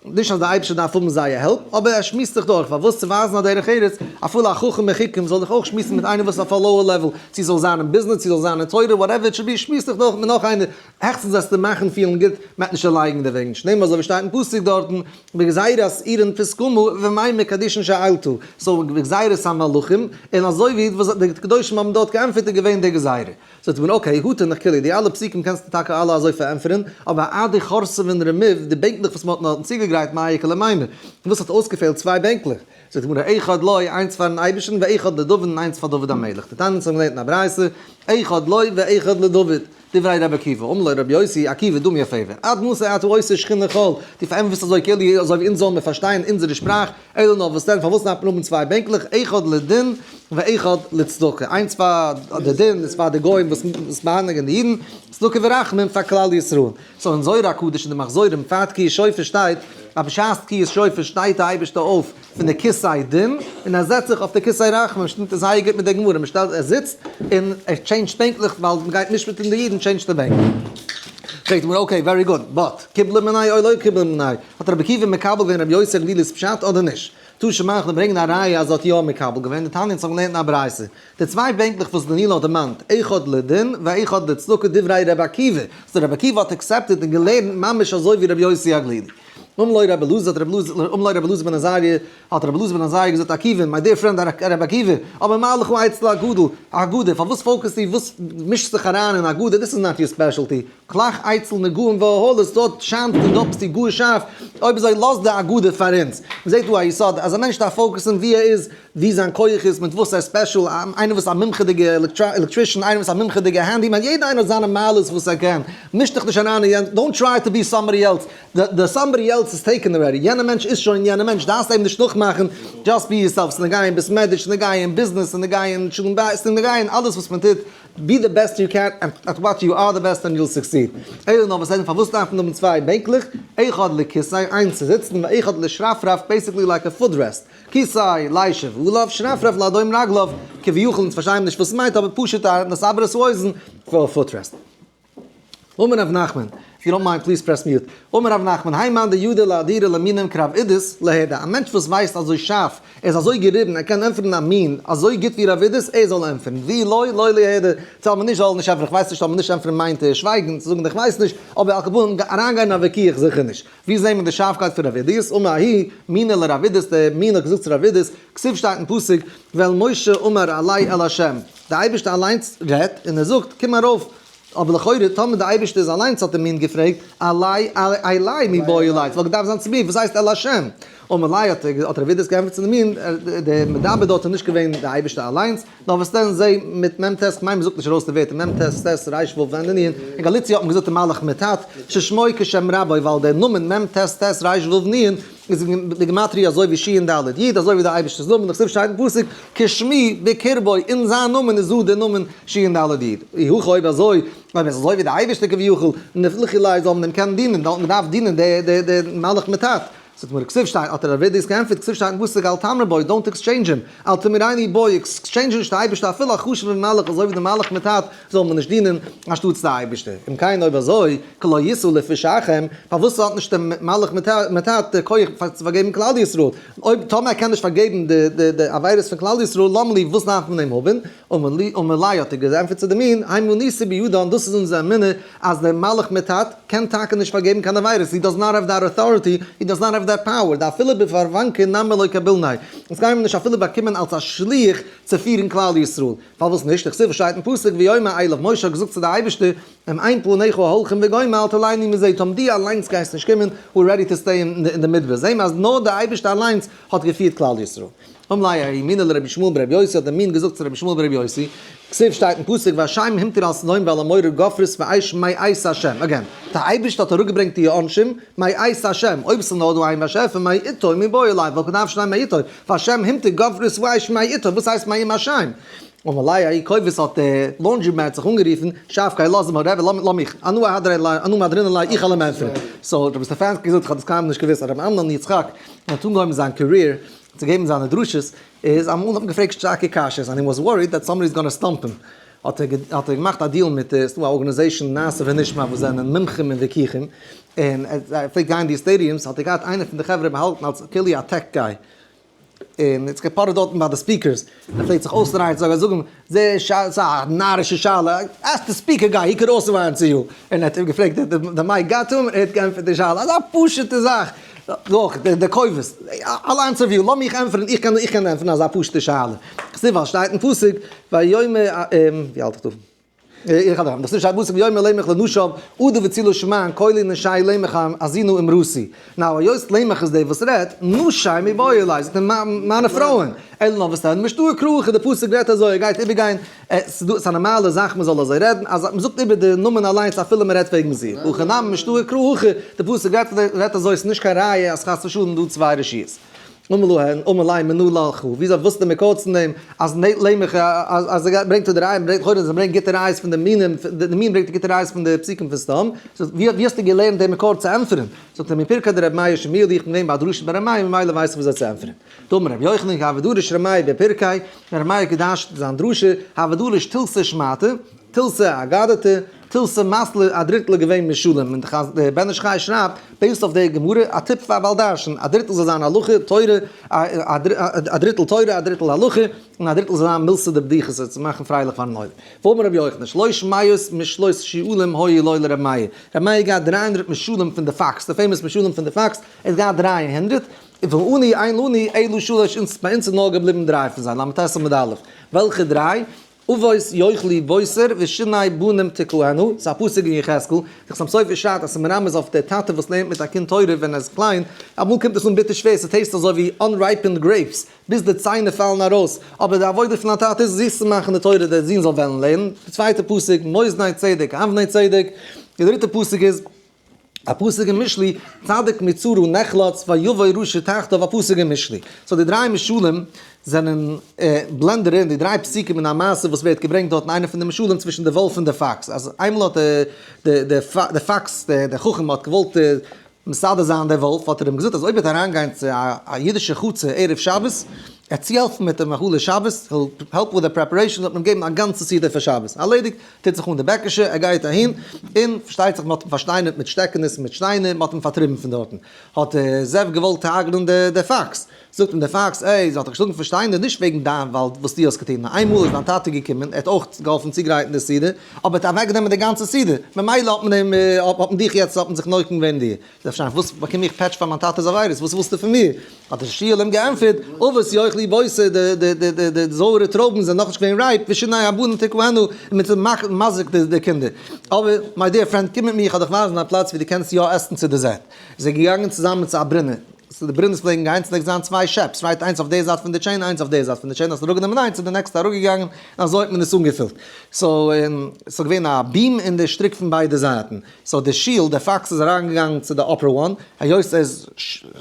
נישט אז די אייבערשטער דארף האבן זייער help אבער ער שמועסט זיך דורך פארוואס צו ווייזן א דרך ארץ אפילו א חכם מחוכם זאל זיך אויך שמועסן מיט איינער וואס איז אויף א lower level צו זאל זיין אין ביזנעס צו זאל זיין אין תורה whatever it should be שמועס דיך דורך מיט נאך איינער העכסטנס וועסטו מאכן פילן גוט, מ'וועט נישט דערלייגן דערוועגן, שנאמר אזוי ווי שטייט אין פסוק דארטן, בגזירת עירין פתגמא ומימר קדישין שאילתא, so בגזירת המלכים, און אזוי ווי וואס די קדושים האבן דארט געענטפערט איז געווען די גזירה. זאגט מען okay, הטה נח כולי, די אלע פסוקים קענסטו טאקע אלע אזוי פארענטפערן, אבער עד דכורסוון רמיו, די בענקלעך וואס מ'האט דארטן צוגעגרייט מאי איכא למימר, וואס האט אויסגעפעלט צוויי בענקלעך? זאגט די גמרא אחד לו, איינס פארן אייבערשטן, ואחד לדוד און איינס פאר דוד המלך. דתניא אונז האבן געלערנט אין א ברייתא, אחד לו ואחד לדוד. דברי רבי עקיבא, אמר לו רבי יוסי, עקיבא דומיה פעווע, עד מתי אתה עושה שכינה כל, דו פארענטפערסט אזוי כאילו אזוי ווי אונז זאלן מיר פארשטיין אונזערע שפראך, אלא נאר וואס דען, פארוואס דארף מען האבן צוויי בענקלעך, אחד לדין ואחד לצדקה, איינס פאר די דין איז פאר די גוים וואס פייניגן די אידן, צדקה ורחמים פאר כלל ישראל. so אין זוהר הקדוש אין די מחזורים פאר תקיעת שופר שטייט, אז בשעת תקיעת שופר שטייט די אייבערשטער אויף פון די כסא דין, און ער זעצט זיך אויף די כסא רחמים, שטימט עס זייער גוט מיט די גמרא, מען שטעלט ער זיצט און ער change ט בענקלעך ווייל מען גייט משפט'ן די אידן change ט ער בענקלעך. פרעגט די גמרא okay very good, but קיבלה מיניה או לא קיבלה מיניה, האט רבי עקיבא מקבל געווען רבי יוסי הגליל'ס פשט אדער נישט? תא שמע איך וועל ברענגען א ראיה אז ער האט יא מקבל געווען, דתניא אונז האבן געלערנט אין א ברייתא, די צוויי בענקלעך וואס דניאל האט דערמאנט, אחד לדין ואחד לצדקה דברי רבי עקיבא, so רבי עקיבא האט accepted און געלערנט ממש אזוי ווי רבי יוסי הגלילי. אמר לו רבי אלעזר האט רבי אלעזר, אמר לו רבי אלעזר בן עזריה, האט רבי אלעזר בן עזריה געזאגט עקיבא, my dear friend רבי עקיבא, אבער מה לך אצל הגדול, הגדה, פארוואס focus סטו, וואס מישסט זיך אריין אין הגדה, this is not your specialty, כלך אצל נגעים ואהלות, דארט שיינט און דארט ביסטו גאר שארף, אויב אזוי לאז די הגדה פאר אונז. מ'זעט דא א יסוד אז א מענטש דארף focus ן ווי ער איז, ווי זיין כח איז, מיט וואס ער איז special, איינער וואס איז א מומחה'דיגע electrician, איינער וואס איז א מומחה'דיגע handyman, יעדער איינער האט זיינע מעלות וואס ער קען, מיש דיך נישט אריין אין יענץ, don't try to be somebody else, the somebody else is taken already, יענער מענטש איז שוין יענער מענטש, דארפסט אים נישט נאכמאכן, just be yourself, ס'איז נוגע אין בית מדרש, ס'איז נוגע אין ביזנעס, ס'איז נוגע אין שלום בית, ס'איז נוגע אין אלעס וואס מען טוט, be the best you can at what you are the best and you'll succeed. אלא נאר וואס דען פארוואס דארף מען האבן צוויי בענקלעך, אחד לכיסא איינס צו זיצן ואחד לשרפרף basically like a footrest, כיסא לישב עליו שרפרף להדום רגליו, כביכול אונז פארשטייען נישט וואס ס'מיינט אבער פשוט א לסבר את האוזן פאר א footrest. אמר רב נחמן, if you don't mind please press mute, אמר רב נחמן, האי מאן דידע לאהדורי למינים כרב אידית ליהדי, א מענטש וואס ווייסט אזוי שארף, ער איז אזוי געריבן, ער קען ענטפערן א מין אזוי גוט ווי רב אידית, ער זאל ענטפערן, ואי לא, לא ליהדי, זאל מען נישט זאל נישט ענטפערן, איך ווייס נישט, זאל מען נישט ענטפערן מיינט שווייגן, צו זאגן איך ווייס נישט, אבער על כל פנים אריינגיין אין א וויכוח זיכער נישט. ווי זעהן מיר די שארפקייט פון רב אידית? אמר ההוא מינא לרב אידית, דער מין האט געזאגט צו רב אידית, כתיב שטייט אין פסוק, ואל משה אמר עלה אל ה', דער אייבערשטער אליינס רעדט און ער זאגט, קום ארויף, אבער לכאורה טאמער דער אייבערשטער איז אליינס האט דער מין געפרעגט, עלה אלי מיבעי ליה, ס'וואלט געדארפט זיין צו מיר, וואס הייסט אל ה'? אמר ליה האט רב אידא געענטפערט צו די מין, דער מדבר דארט איז נישט געווען די אייבערשטער אליינס, נאר וואס דען זיי מיט מ ט, כ'מיין מ'זאגט נישט ארויס די ווערטער מ ט ט ר ו נ אין גאליציע האט מען געזאגט די מלאך מ ט, ששמו כשם רבו ווייל דער נאמען מ ט ט ר ו נ איז בגימטריא אזוי ווי ש ד י אזוי ווי דער אייבערשטער'ס נאמען, דכתיב שטייט אין פסוק כשמי בקרבו אין זיין נאמען איז דא דער נאמען ש ד י, אי הכי אויב אזוי אויב איז אזוי ווי דער אייבערשטער כביכול נפלכי ליה זאל מען אים קענען דינען, וואלט מען געדארפט דינען די מלאך מ ט. זאגט מיר כתיב שטייט, האט ר' אידא געענטפערט, כתיב שטייט אין פסוק אל תמר בו, don't exchange him, אל תמירני בו, exchange נישט די אייבערשטער אפילו א חשוב'ער מלאך אזוי ווי די מלאך מ ט זאל מען נישט דינען אנשטאטס די אייבערשטער, אם כן אויב אזוי, כלא ישא לפשעכם, פארוואס האט נישט די מלאך מ ט די כח צו פארגעבן כלל ישראל, אויב טאמער ער קען נישט פארגעבן די עבירות פון כלל ישראל, למה לי, וואס דארף מען אים האבן? אמר ליה האט ער געענטפערט צו די מין, הימנותא בידן, דאס איז אונזער אמונה אז דער מלאך מ ט קען טאקע נישט פארגעבן קיין עבירות, he does not have that authority, he does not have that power, דאפילו בפרוונקא נמי לא קבילניה, אונז גייען מיר נישט אפילו באקומען אלס א שליח צו פירן כלל ישראל, פארוואס נישט? דכתיב שטייט אין פסוק ויאמר אליו משה האט געזאגט צו די אייבערשטער, אם אין פניך הולכים וגומר אל תעלנו מזה, טאמער דו אליינס גייסט נישט קומען, we're ready to stay אין די מדבר, זעהן מיר אז נאר די אייבערשטער אליינס האט געפירט כלל ישראל. אמר ליה ההוא מינא לרבי ישמעאל ברבי יוסי האט דער מין געזאגט צו רבי ישמעאל ברבי יוסי, כתיב שטייט אין פסוק והשם המטיר על סדום ועל עמורה גופרית ואש מאת השם, again, דער אייבערשטער האט אראפגעברענגט די עונשים, מאת השם, אויב ס'איז נאר דא איין באשעפער, מאתו מיבעי ליה, וואלט געדארפט שטיין מאתו, והשם המטיר גופרית ואש מאתו, וואס הייסט מעם השם? אמר ליה ההוא כובס האט דער laundry mat זיך אנגערופן, שבקיה לאז אים רבי לאז מיך, אנא אהדריה ליה, אנא מהדרינן ליה, איך וועל אים ענטפערן. so רבי סטעפאנסקי געזאגט איך האב דאס קיינמאל נישט געוואוסט אז רבי אמנון יצחק ווען האט אנגעהויבן זיין career צו געבן זיינע דרשות איז אמאל האט מען געפרעגט שטארקע קשיות and he was worried that somebody is gonna stump him האט ער האט ער געמאכט א deal מיט די ס'דא א organization נעשה ונשמע וואס זענען מומחים אין וויכוחים און ער פלעגט גיין אין די stadiums האט ער געהאט איינער פון די חברה באהאלטן אלס כאילו א tech guy און איז געפארעט דארטן ביי די speakers, ער פלעגט זיך אויסדרייען צו זיי און זאגן, זה ס'איז א נארישע שאלה, ask the speaker guy, he could also answer you, און ער האט אים געפרעגט די mic got him, ער האט געענטפערט די שאלה, אזא פשוטע זאך, דאך די כובס, I'll answer you, לאז מיך ענטפערן, איך קען איך קען ענטפערן אזא פשוטע שאלה, כתיב ווייל שטייט אין פסוק, ויאמר, ווי האלט איך דא? איך האב דאס נישט א פסוק ויאמר למך לנשיו עדה וצלו שמעון קולי נשי למך האזינו אמרתי now היות למך איז דער וואס רעדט נשי מיבעי ליה זאגט ער מיינע פרויען אלא נאר וואס דען משתעי קרא די פסוק רעדט אזוי ער גייט איבערגיין עס איז א נארמאלע זאך מען זאל אזוי רעדן אז מען זאגט איבער די נאמען אליינס אפילו מען רעדט וועגן זיך הכא נמי משתעי קרא די פסוק רעדט אזוי עס איז נישט קיין ראיה אז חס ושלום דא צוויי רשויות. אמר להן, אמר ליה מנא לך, וויאזוי וואוסט די מקור צו דעם אז למך אז ער ברענגט די ראיה, ברענגט לכאורה אז ער ברענגט גוטע ראיות פון די מינים, די מין ברענגט גוטע ראיות פון די פסוקים פון סדום, זאגט ווי ווי האסטו געלערנט די מקור צו ענטפערן? זאגט ער מפרקא דרבי מאיר שמיע לי, איך בין געווען ביי א דרשה ביי רבי מאיר ממילא ווייס איך וויאזוי צו ענטפערן. דאמר רבי יוחנן כי הוה דריש רבי מאיר בפרקיה, ווען רבי מאיר האט געדרש'ט זיין דרשה, הוה דריש תילתא שמעתא, תילתא אגדתא, תילתא מתלא א דריטל איז געווען משלים, און די בן איש חי שרייבט, based אויף די גמרא, א טיפ פאר בעל דרשן, א דריטל זאל זיין הלכה, תורה, א דריטל תורה, א דריטל הלכה, און א דריטל זאל זיין מילתא דבדיחותא, צו מאכן פרייליך פארן עולם. ואמר רבי יוחנן, שלוש מאות משלות שועלים היו לו לרבי מאיר, רבי מאיר האט געהאט 300 משלים פון די fox, די famous משלים פון די fox, ער האט געהאט 300, ואנו אין לנו אלא שלש, ביי אונז איז נאר געבליבן דריי פון זיי, ל"ט עמוד א', וועלכע דריי? אבות יאכלו בוסר ושיני בנים תקהינה, ס'איז א פסוק אין יחזקאל, די חתם סופר שרייבט אז ס'איז מרמז אויף דער טאטע וואס לערנט מיט א קינד תורה ווען ער איז קליין, אמאל קומט עס אן ביטער שווער, ס' taste אזוי ווי unripened grapes, ביז די ציינער פאלן ארויס, אבער די עבודה פון א טאטע איז זיס צו מאכן די תורה דער זון זאל וועלן לערנען, די צווייטע פסוק, מאזני צדק אבני צדק, די דריטע פסוק איז. א פסוק אין משלי, צדיק מצרה נחלץ ויבא רשע תחתיו, א פסוק אין משלי. so די דריי משלים זענען blend אריין די דריי פסוקים אין א מעשה וואס ווערט געברענגט דארט אין איינע פון די משלים צווישן די וואלף און די fox. אז איינמאל האט די fox, די חכם האט געוואלט מסדר זיין די וואלף, האט ער אים געזאגט אז אויב ער וועט אריינגיין צו א אידישע חצר ערב שבת, ער צוהעלפן מיט די מאכלי שבת, help with the preparation, וועט מען אים געבן א גאנצע סעודה פאר שבת. ארלעדיגט. טוט זיך אן די בעקעשע, ער גייט אהין, און פארשטייט זיך מען האט אים פארשטיינערט מיט שטעקענעס און מיט שטיינער, מען האט אים פארטריבן פון דארטן. האט דער זאב געוואלט הרג'נען די fox. זאגט אים דער fox, עי, זי האט דיך געשלאגן פון שטיינער נישט וועגן דיין ווייל וואס דו האסט געטון, נאר איינמאל איז דיין טאטע געקומען, ער האט אויך געהאלפן צוגרייטן די סעודה, אבער ער האט אוועקגענומען די גאנצע סעודה, ממילא האט מען אים, האט מען דיך יעצט, האט מען זיך נוקם געווען דיר. זאגט ער, וואס באקום איך פעטש פאר מיין טאטע'ס עבירות, וואס ווילסטו פון מיר? האט דער שועל אים געענטפערט, אבות יאכלו בוסר, די זויערע טרויבן זענען נאכנישט געווען רייפ, ושיני הבנים תקהינה, און מען איז מזיק די קינדער. אבער, my dear friend, קום מיט מיר, איך וועל דיך ווייזן א פלאץ וואו דו קענסט יא עסן צו די זעט. זיי זענען געגאנגען צוזאמען צו א ברונען. די ברינעס פלעגן גיין, ס'פלעגט זיין צוויי שעפס, right, איינס אויף די זייט פון די chain, איינס אויף די זייט פון די chain, האסט אראפגענומען איינס איז די נעקסטע אראפגעגאנגען, און אזוי האט מען עס אנגעפילט. so, און ס'איז געווען א beam און די שטריק פון ביידע זייטן. so די שיל, די fox איז אריינגעגאנגען צו די upper one, היות ער איז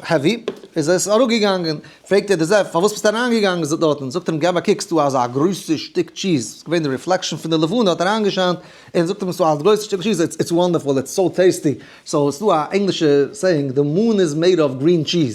heavy, איז עס אראפגעגאנגען. פרעגט ער די זאב, פארוואס ביסטו אריינגעגאנגען זאגט דארטן? זאגט ער אים, געב א קוק, ס'דא אזא גרויסע שטיק cheese, ס'איז געווען די reflection פון די לבנה האט אריינגעשיינט, און זאגט אים, ס'דא א גרויסע שטיק cheese, it's wonderful, it's so tasty. so ס'דא א ענגלישע saying, the moon is made of green cheese.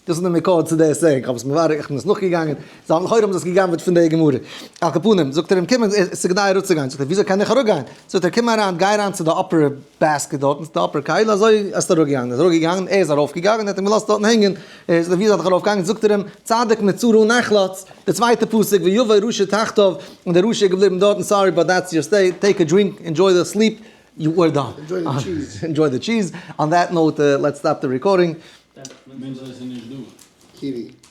דאס איז די מקור צו די saying, כ'האב עס מברר, איך בין עס נאכגעגאנגען, זיי האבן לכאורה האבן זיי עס גע'גנב'עט פון די גמרא. על כל פנים, זאגט ער אים, קום, עס איז כדאי אראפצוגיין. זאגט ער, וויאזוי קען איך אראפגיין? זאגט ער, קום אריין, גיי אריין צו די upper basket דארטן, צו די upper כלי, אזוי איז ער אראפגעגאנגען. ער איז אראפגעגאנגען, ער איז ארויפגעגאנגען, ער האט אים געלאזט דארטן הענגען. ער איז ווי זאל איך ארויפגאנגען? זאגט ער אים, צדיק מצרה נחלץ, די צווייטע פסוק, ויבא רשע תחתיו, און דער רשע איז געבליבן דארטן, sorry but that's your state, take a drink, enjoy the sleep, you are done. Enjoy the cheese. Enjoy the cheese. On that note, let's stop the recording. מענטש זיי זענען נישט דא. Kiwi.